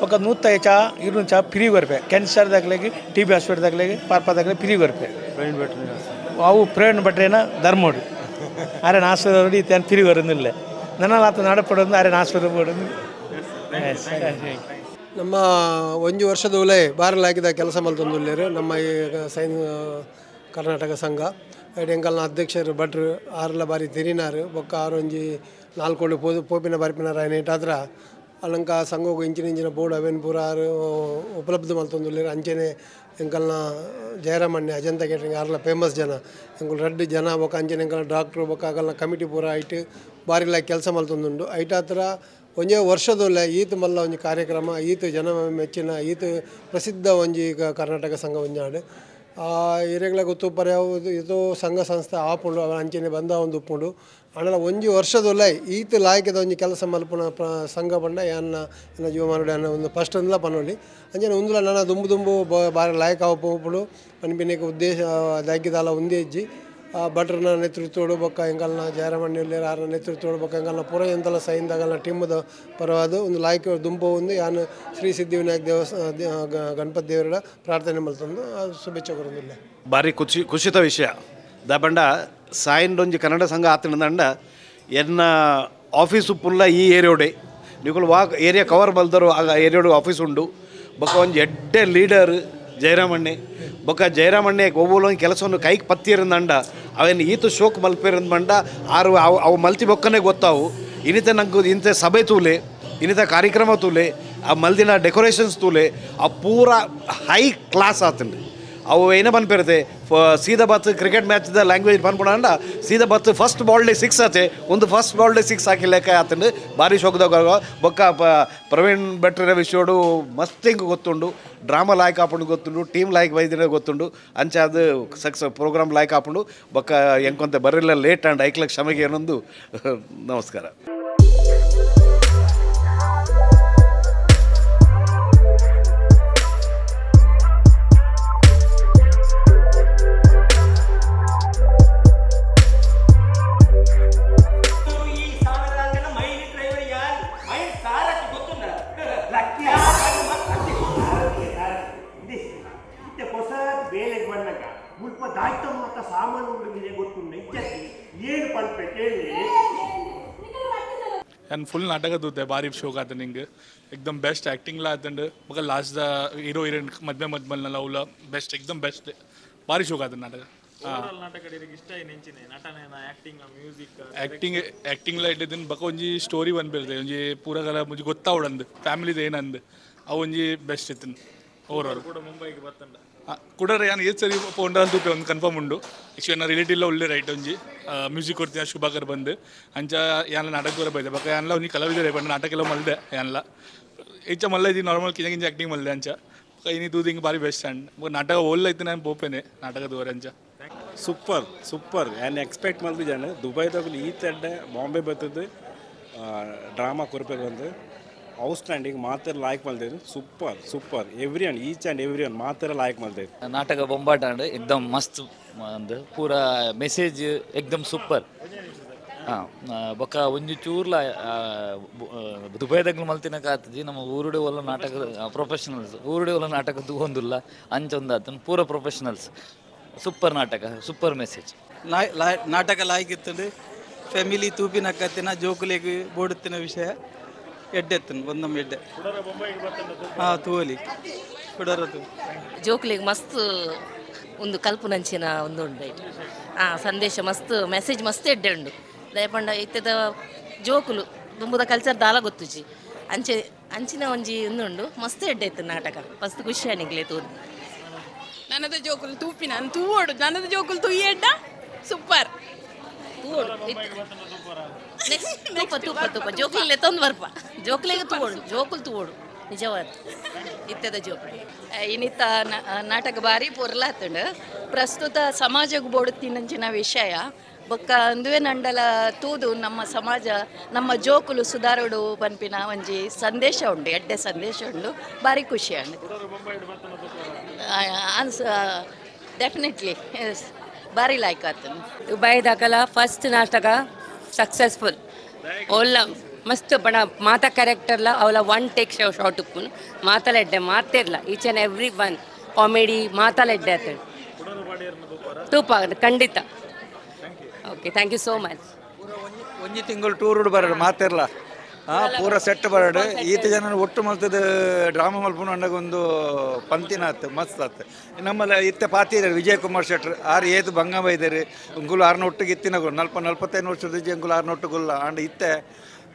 ఒక 100 ಚಾ 200 ಚಾ ಫ್ರೀ ಕೊರ್ಪೆ. ಕ್ಯಾನ್ಸರ್ ದಾಖಲೆಗೆ T B hospital ದಾಖಲೆಗೆ ಪಾರ್ಪ ದಾಖಲೆ ಫ್ರೀ ಕೊರ್ಪೆ. ಅವು ಪ್ರವೀಣ್ ಭಟ್ರೇನ ಧರ್ಮೋಡು ಅರೆ ಆಸ್ಪತ್ರೆ ಇತ್ತೆ ಫ್ರೀ ಬರೋದಿಲ್ಲ ನನ್ನ ಆತ ನಡಪಡೋದು ಅರೆ ಆಸ್ಪತ್ರೆ ಬೋಡೋದು. ನಮ್ಮ ಒಂಜಿ ವರ್ಷದ ಉಲೆ ಬಾರಲಾಗಿದ ಕೆಲಸ ಮಲ್ತೊಂದುಲ್ಲೇರು ನಮ್ಮ ಈ ಸೈನ್ ಕರ್ನಾಟಕ ಸಂಘ ಎಂಕಲ್ನ ಅಧ್ಯಕ್ಷರು ಭಟ್ರು ಆರ್ಲ ಬಾರಿ ತಿರಿನಾರು ಬೊಕ್ಕ ಆರೊಂಜಿ 4 ಪೋಪಿನ ಬರ್ಪಿನಾರ ಏಟಾದ್ರ ಅಲಂಕ ಸಂಘವು ಇಂಚಿನ ಇಂಚಿನ ಬೋರ್ಡ್ ಅವೇನು ಪೂರ ಆರು ಉಪಲಬ್ಧ ಮಲ್ತೊಂದುಲ್ಲೇರು. ಅಂಚೆನೆ ಎಂಕಲ್ನ ಜಯರಾಮಣ್ಣೆ ಅಜಂತ ಕೇಟರಿಂಗ್ ಆರ್ಲ ಫೇಮಸ್ ಜನ ಎಂಕುಲು ರಡ್ಡು ಜನ ಬೊಕ್ಕ ಅಂಚೆನೆ ಎಂಕಲ್ನ ಡಾಕ್ಟ್ರು ಬೊಕ್ಕ ಅಕಲ್ನ ಕಮಿಟಿ ಪೂರ ಐಟ್ ಬಾರಿಲ ಕೆಲಸ ಮಲ್ತೊಂದುಂಡು. ಐಟಾತ್ರ ಒಂಜೇ ವರ್ಷದೊಲ್ಲ ಈತ ಮಲ್ಲ ಒಂಜಿ ಕಾರ್ಯಕ್ರಮ ಈತ ಜನ ಮೆಚ್ಚಿನ ಈತ ಪ್ರಸಿದ್ಧ ಒಂಜಿ ಕರ್ನಾಟಕ ಸಂಘ ಒಂಜಾಡು ಇರೆಗಳ ಗೊತ್ತು ಪರ್ಯಾವುದು ಇದು ಸಂಘ ಸಂಸ್ಥೆ ಆಪುಂಡು ಅಂಚೆನೆ ಬಂದ ಒಂದು ಉಪ್ಪುಂಡು. ಆಂಡಲ ಒಂಜಿ ವರ್ಷದೊಲ್ಲ ಈತ ಲಾಯಕದ ಒಂಜಿ ಕೆಲಸ ಮಲ್ಪುನ ಸಂಘ ಪಂಡ ಯಾನ್ನ ಎನ್ನ ಜೀವಮಾನುಡು ಯಾನ್ನ ಒಂದು ಫಸ್ಟ್ ಅಂದ್ಲ ಪನೊಲಿ. ಅಂಚೆನೆ ಉಂದುಲ ನನ ದುಂಬು ದುಂಬು ಬಾರಿ ಲಾಯಕ ಆಪುಂಡು ಪನ್ಪಿನೇಕ ಉದ್ದೇಶ ದಾಯ್ಕಿದಾಲ ಒಂದೇ ಇಜ್ಜಿ. ಭಟ್ರನ ನೇತೃತ್ವಡು ಬೊಕ್ಕ ಎಂಕಲ್ನ ಜಯರಾಮಣ್ಣ ಆರ್ನ ನೇತೃತ್ವಡು ಬೊಕ್ಕ ಎಂಕಲ್ನ ಪೂರ ಎಂತಲ ಸೈಂದಾಗಲ್ನ ಟೀಮದ ಪರವಾದ ಒಂದು ಲಾಯಕ ದುಂಬು ಒಂದು ಯಾನ್ ಶ್ರೀ ಸಿದ್ಧಿವಿನಾಯಕ ದೇವಸ್ಥಾನ ಗಣಪತಿ ದೇವರ ಪ್ರಾರ್ಥನೆ ಮಲ್ತೊಂದು ಶುಭೇಚ್ಛೆ ಕೊರೊಂದುಲ್ಲೆ. ಭಾರಿ ಖುಷಿತ ವಿಷಯ ದಾಪಂಡ ಸಾಯಂಡೊಂಜಿ ಕನ್ನಡ ಸಂಘ ಆತನದಂಡ ಎನ್ನ ಆಫೀಸು ಪುಲ್ಲ ಈ ಏರಿಯೋಡೆ ನಿಕುಲು ವಾ ಏರಿಯಾ ಕವರ್ ಬಲ್ದರು ಆಗ ಏರಿಯೋಡು ಆಫೀಸ್ ಉಂಡು. ಬೊಕ್ಕ ಒಂಜಿ ಎಡ್ಡೆ ಲೀಡರ್ ಜಯರಾಮಣ್ಣೆ ಬೊಕ್ಕ ಜಯರಾಮಣ್ಣೆ ಒವ್ವೊಲೊಂದು ಕೆಲಸವನ್ನು ಕೈಗೆ ಪತ್ತಿರಂದಂಡ ಅವೇನು ಈತ ಶೋಕ್ ಮಲ್ಪೇರಂದ ಆರು ಅವು ಅವು ಮಲ್ತಿ ಬೊಕ್ಕನೆ ಗೊತ್ತಾವು ಇನ್ನಿತ ನಂಗೆ ಇಂಥ ಸಭೆ ತೂಲೆ ಇನ್ನಿತ ಕಾರ್ಯಕ್ರಮ ತೂಲೆ ಆ ಮಲ್ದಿನ ಡೆಕೋರೇಷನ್ಸ್ ತೂಲೆ ಆ ಪೂರ ಹೈ ಕ್ಲಾಸ್ ಆತಂడి ಅವು ಏನೇ ಪನ್ಪೇರುತ್ತೆ ಸೀದಾ ಬತ್ತು ಕ್ರಿಕೆಟ್ ಮ್ಯಾಚ್ದ ಲ್ಯಾಂಗ್ವೇಜ್ ಪನ್ಪುಂಡ ಸೀದಾ ಬತ್ತು ಫಸ್ಟ್ ಬಾಲ್ಡೆ ಸಿಕ್ಸ್ ಆತೆ ಒಂದು ಫಸ್ಟ್ ಬಾಲ್ಡೆ ಸಿಕ್ಸ್ ಹಾಕಿ ಲೆಕ್ಕ ಆತಂಡು ಭಾರಿ ಶೋಕದಾಗ ಬೊಕ್ಕ ಪ್ರವೀಣ್ ಭಟ್ರ ವಿಷಯೋಡು ಮಸ್ತ್ ಹಿಂಗೆ ಗೊತ್ತುಂಡು ಡ್ರಾಮಾ ಲಾಯ್ಕ್ ಆಪುಂಡು ಗೊತ್ತುಂಡು ಟೀಮ್ ಲಾಯ್ಕ್ ಬೈದಿನ ಗೊತ್ತುಂಡು ಅಂಚ ಅದು ಸಕ್ಸಸ್ ಪ್ರೋಗ್ರಾಮ್ ಲಾಯ್ಕ್ ಆಪುಂಡು ಬೊಕ್ಕ ಎಂಕೊಂತ ಬರಲಿಲ್ಲ ಲೇಟ್ ಆ್ಯಂಡ್ ಐಕ್ಲ ಕ್ಷಮೆಗೆ ಏನೊಂದು ನಮಸ್ಕಾರ. ನಾನು ಫುಲ್ ನಾಟಕ ತೂತೆ ಭಾರಿ ಶೋಕ್ ಆತ ನಿಂಗೆ ಎಕ್ದಮ್ ಬೆಸ್ಟ್ ಆ್ಯಕ್ಟಿಂಗ್ಲ ಆತಂಡು ಮಗ ಲಾಸ್ಟ್ the hero heroine ಮದ್ವೆ ಮದ್ಮಲ್ನಲ್ಲ ಅವಲ ಬೆಸ್ಟ್ ಎಕ್ದಮ್ ಬೆಸ್ಟ್ ಭಾರಿ ಶೋಕ್ ಆತ ನಾಟಕ. ಆ್ಯಕ್ಟಿಂಗ್ ಆ್ಯಕ್ಟಿಂಗ್ಲ ಇಟ್ಟಿದ್ದೀನಿ ಬಕ ಒಂಜಿ ಸ್ಟೋರಿ ಬಂದ್ಬಿರ್ತದೆ ಒಂಜಿ ಪೂರಗಲ ಒಂಜಿ ಗೊತ್ತಾವಡಂದು ಫ್ಯಾಮಿಲಿದ ಏನಂದು ಅವು ಒಂಜಿ ಬೆಸ್ಟ್ ಇತ್ತು ಓವರ್ ಆಲ್. ಕುಡರೆ ಯಾನು ಏತ್ ಸರಿ ಪೋಂಡ ತೂಪೆ ಒಂದು ಕನ್ಫರ್ಮ್ ಉಂಡು. ಆ್ಯಕ್ಚುಲಿ ನನ್ನ ರಿಲೇಟಿವ್ ಒಳ್ಳೆ ರೈಟ್ ಒಂಜಿ ಮ್ಯೂಸಿಕ್ ಕೊಡ್ತೀನಿ ಶುಭಾಕರ್ ಬಂದು ಅಂಚ ಯಾನ್ಲ ನಾಟಕ ದೂರ ಬೈದೆ ಬಕ್ಕ ಯಾನ್ಲ ಒಂಜಿ ಕಲಾವಿದರೆ ಬಂದು ನಾಟಕ ಎಲ್ಲ ಮಲ್ದೆ ಯಾನ್ಲ ಹೆಚ್ಚ ಮಲ್ಲ ಇದ್ದೀನಿ ನಾರ್ಮಲ್ ಕಿಂಜ ಕಿಂಜ ಆ್ಯಕ್ಟಿಂಗ್ ಮಲ್ದೆ ಅಂಚ ಇನಿ ತೂದು ಹಿಂಗೆ ಭಾರಿ ಬೆಸ್ಟ್ ಆ್ಯಂಡ್ ನಾಟಕ ಓಲ್ಲ ಇತ್ತು ನಾನು ಪೋಪೇನೆ ನಾಟಕ ದೂರ ಅಂಚ. ಸೂಪರ್ ಸೂಪರ್ ಆ್ಯಂಡ್ ಎಕ್ಸ್ಪೆಕ್ಟ್ ಮಲ್ತಿದ್ದಾನೆ ದುಬೈದಾಗಲು ಈ ತಡ್ಡೆ ಬಾಂಬೆ ಬರ್ತದೆ ಡ್ರಾಮಾ ಕೊರಪೆ ಬಂದು ಔಟ್ಸ್ಟ್ಯಾಂಡಿಂಗ್ ಮಾತ್ರ ಲಾಯ್ಕ್ ಮಲ್ದೇರು super super every one each and every one ಮಾತ್ರ ಲಾಯ್ಕ್ ಮಲ್ದೇರು. ನಾಟಕ ಬೊಂಬಾಟ ಎಕ್ದಮ್ ಮಸ್ತ್ ಅಂದ್ ಪೂರ ಮೆಸೇಜ್ ಎಕ್ದಮ್ ಸೂಪರ್. ಹಾಂ ಬೊಕ್ಕ ಒಂಜಿ ಚೂರ್ಲ ದುಬೈದಾಗ್ಲು ಮಲ್ತಿನಕ ಆತಜಿ ನಮ್ಮ ಊರುಡೆ ಒಲ್ಲ ನಾಟಕ ಪ್ರೊಫೆಷನಲ್ಸ್ ಊರುಡೆ ಒಲ್ಲ ನಾಟಕ ತೂವೊಂದುಲ್ಲ ಅಂಚೊಂದು ಆತನ ಪೂರ ಪ್ರೊಫೆಷನಲ್ಸ್ ಸೂಪರ್ ನಾಟಕ ಸೂಪರ್ ಮೆಸೇಜ್. ನಾಟಕ ಲಾಯ್ಕಿತ್ತಂಡು ಫ್ಯಾಮಿಲಿ ತೂಪಿನಕ್ಕತ್ತಿನ ಜೋಕುಲೆಗ್ ಬೋಡುತ್ತಿನ ವಿಷಯ ಎಡ್ಡೆ ಒಂದೊಮ್ಮೆ ಎಡ್ಡೆ ಹಾಂ ತೂವಲಿ ಕುಡರ ತೂ ಜೋಕುಲೆಗ್ ಮಸ್ತ್ ಒಂದು ಕಲ್ಪನಂಚಿನ ಒಂದು ಉಂಡು ಹಾಂ ಸಂದೇಶ ಮಸ್ತ್ ಮೆಸೇಜ್ ಮಸ್ತ್ ಎಡ್ಡೆ ಉಂಡು. ದಯಪಂಡ ಇತ್ತದ ಜೋಕುಲು ದುಂಬುದ ಕಲ್ಚರ್ ದಾಲ ಗೊತ್ತುಜಿ ಅಂಚೆ ಅಂಚಿನ ಒಂಜಿ ಉಂಡು ಮಸ್ತ್ ಎಡ್ಡೆ ಇತ್ತು ನಾಟಕ ಮಸ್ತ್ ಖುಷಿ ಅನಿಗ್ಲೇ ತೂದು. ನನ್ನದ ಜೋಕುಲು ತೂಪಿನ ತೂವೋಡು ನನ್ನದ ಜೋಕುಲು ತೂಯೆಡ್ಡ ಸೂಪರ್ ತೂಪ ತೂಪ ತೂಪ ಜೋಕುಲೆ ತಂದು ಬರ್ಪ ಜೋಕುಲೆಗೆ ತೂವೋಡು ಜೋಕುಲು ತೂವೋಡು ನಿಜವಾದ ಇತ್ತದ ಜೋಕುಲು. ಇನ್ನಿತ ನಾಟಕ ಭಾರಿ ಪೊರ್ಲಾತಂಡು ಪ್ರಸ್ತುತ ಸಮಾಜಕ್ಕೆ ಬೋಡುತ್ತಿನಂಚಿನ ವಿಷಯ ಬೊಕ್ಕ ಅಂದುವೆ ನಂಡಲ ತೂದು ನಮ್ಮ ಸಮಾಜ ನಮ್ಮ ಜೋಕುಲು ಸುಧಾರುಡು ಪನ್ಪಿನ ಒಂಜಿ ಸಂದೇಶ ಉಂಡು ಎಡ್ಡೆ ಸಂದೇಶ ಉಂಡು ಭಾರಿ ಖುಷಿ ಅಂಡು ಅನ್ಸ ಡೆಫಿನೆಟ್ಲಿ ಭಾರಿ ಲಾಯ್ಕ್ ಆತನು. ದುಬೈದಾಕಲ ಫಸ್ಟ್ ನಾಟಕ ಸಕ್ಸಸ್ಫುಲ್ ಓಲ್ಲ ಮಸ್ತ್ ಬಣ ಮಾತಾ ಕ್ಯಾರೆಕ್ಟರ್ಲ ಅವಲ ಒನ್ ಟೇಕ್ ಶಾರ್ಟ್ ಉಪ್ಪುನು ಮಾತಲ ಎಡ್ಡೆ ಮಾತಿರ್ಲ each and every one comedy ಮಾತಲ ಎಡ್ಡೆ ಆತಳು ತೂಪ ಖಂಡಿತ. Okay thank you so much. ಒಂಜಿ ತಿಂಗಳು ಟೂರ್ ಬರಡು ಮಾತಿರ್ಲ ಪೂರ ಸೆಟ್ ಬರಡು ಈತ ಜನ ಒಟ್ಟು ಮಲ್ತದ ಡ್ರಾಮಾ ಮಲ್ಪುನ ಅಂಡಗ ಒಂದು ಪಂತಿನ ಆತು ಮಸ್ತ್ ಆತು. ನಮ್ಮಲ್ಲ ಇತ್ತೆ ಪಾತಿ ಇದ್ದಾರೆ ವಿಜಯ್ ಕುಮಾರ್ ಶೆಟ್ರ್ ಆರು ಏತು ಬಂಗ ಬೈದಾರೆ ಅಂಗುಲು ಆರ್ನ ಒಟ್ಟಿಗೆ ಇತ್ತಿನ 45 ವರ್ಷದ ಅಂಗುಲು ಆರ್ನ ಒಟ್ಟುಗುಲ್ಲ ಅಂಡ್ ಇತ್ತೆ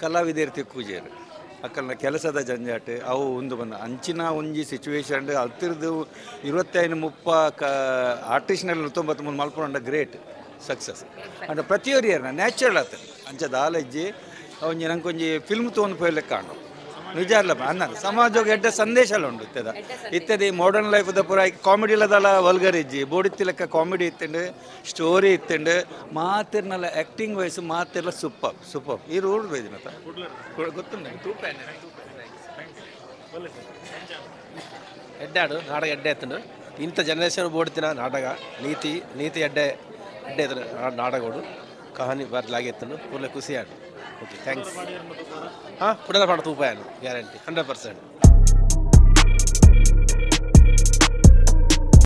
ಕಲಾವಿದರು ತಿಕ್ಕುಜೇರು ಅಕ್ಕಲ್ನ ಕೆಲಸದ ಜಂಜಾಟ ಅವು ಒಂದು ಬಂದ ಅಂಚಿನ ಒಂಜಿ ಸಿಚುವೇಶನ್ ಹತ್ತಿರದು 25 30 ಆರ್ಟಿಸ್ಟ್ನಲ್ಲಿ 93 ಮಲ್ಪುನ ಗ್ರೇಟ್ ಸಕ್ಸಸ್ ಅಂಡ ಪ್ರತಿಯೊರಿಯರ್ನ ನ್ಯಾಚುರಲ್ ಆತ ಅಂಚ ದಾಲಜ್ಜಿ ಒಂಜಿ ನಂಕೊಂಜಿ ಫಿಲ್ಮ್ ತೊಗೊಂಡು ಪೋಯ್ಲೆಕ್ಕ ಕಾಣು ನಿಜ ಅಲ್ಲ ಅನ್ನ ಸಮಾಜಕ್ಕೆ ಎಡ್ಡೆ ಸಂದೇಶ ಎಲ್ಲ ಉಂಡು ಇತ್ತದ ಇತ್ತದ ಮಾಡರ್ನ್ ಲೈಫ್ದ ಪೂರ ಕಾಮಿಡಿ ಇಲ್ಲದಲ್ಲ ವಲ್ಗರ್ ಇಜ್ಜಿ ಬೋಡಿತ್ತಿ ಲೆಕ್ಕ ಕಾಮಿಡಿ ಇತ್ತಂಡು ಸ್ಟೋರಿ ಇತ್ತಂಡು ಮಾತಿರ್ನಲ್ಲ ಆ್ಯಕ್ಟಿಂಗ್ ವಯಸ್ಸು ಮಾತಿರ್ಲ ಸೂಪರ್ ಸೂಪರ್ ಈ ರೋಡ್ ಬೈದಿನ ಗೊತ್ತುಂಡು ಎಡ್ಡಾಡು ನಾಟಕ ಎಡ್ಡೆ ಎತ್ತಂಡು ಇಂಥ ಜನರೇಷನ್ ಬೋಡ್ತಿನ ನಾಟಕ ನೀತಿ ನೀತಿ ಎಡ್ಡೆ ಎಡ್ಡೆ ನಾಟಕಗಳು ಕಹಾನಿ ಬರಲಾಗಿತ್ತು ಪೂರ್ಣ ಖುಷಿ ಆಡು. ಓಕೆ thanks ಹಾಂ ಕುಡದ ಪಾಡ ತೂಪಾಯನು ಗ್ಯಾರಂಟಿ 100%.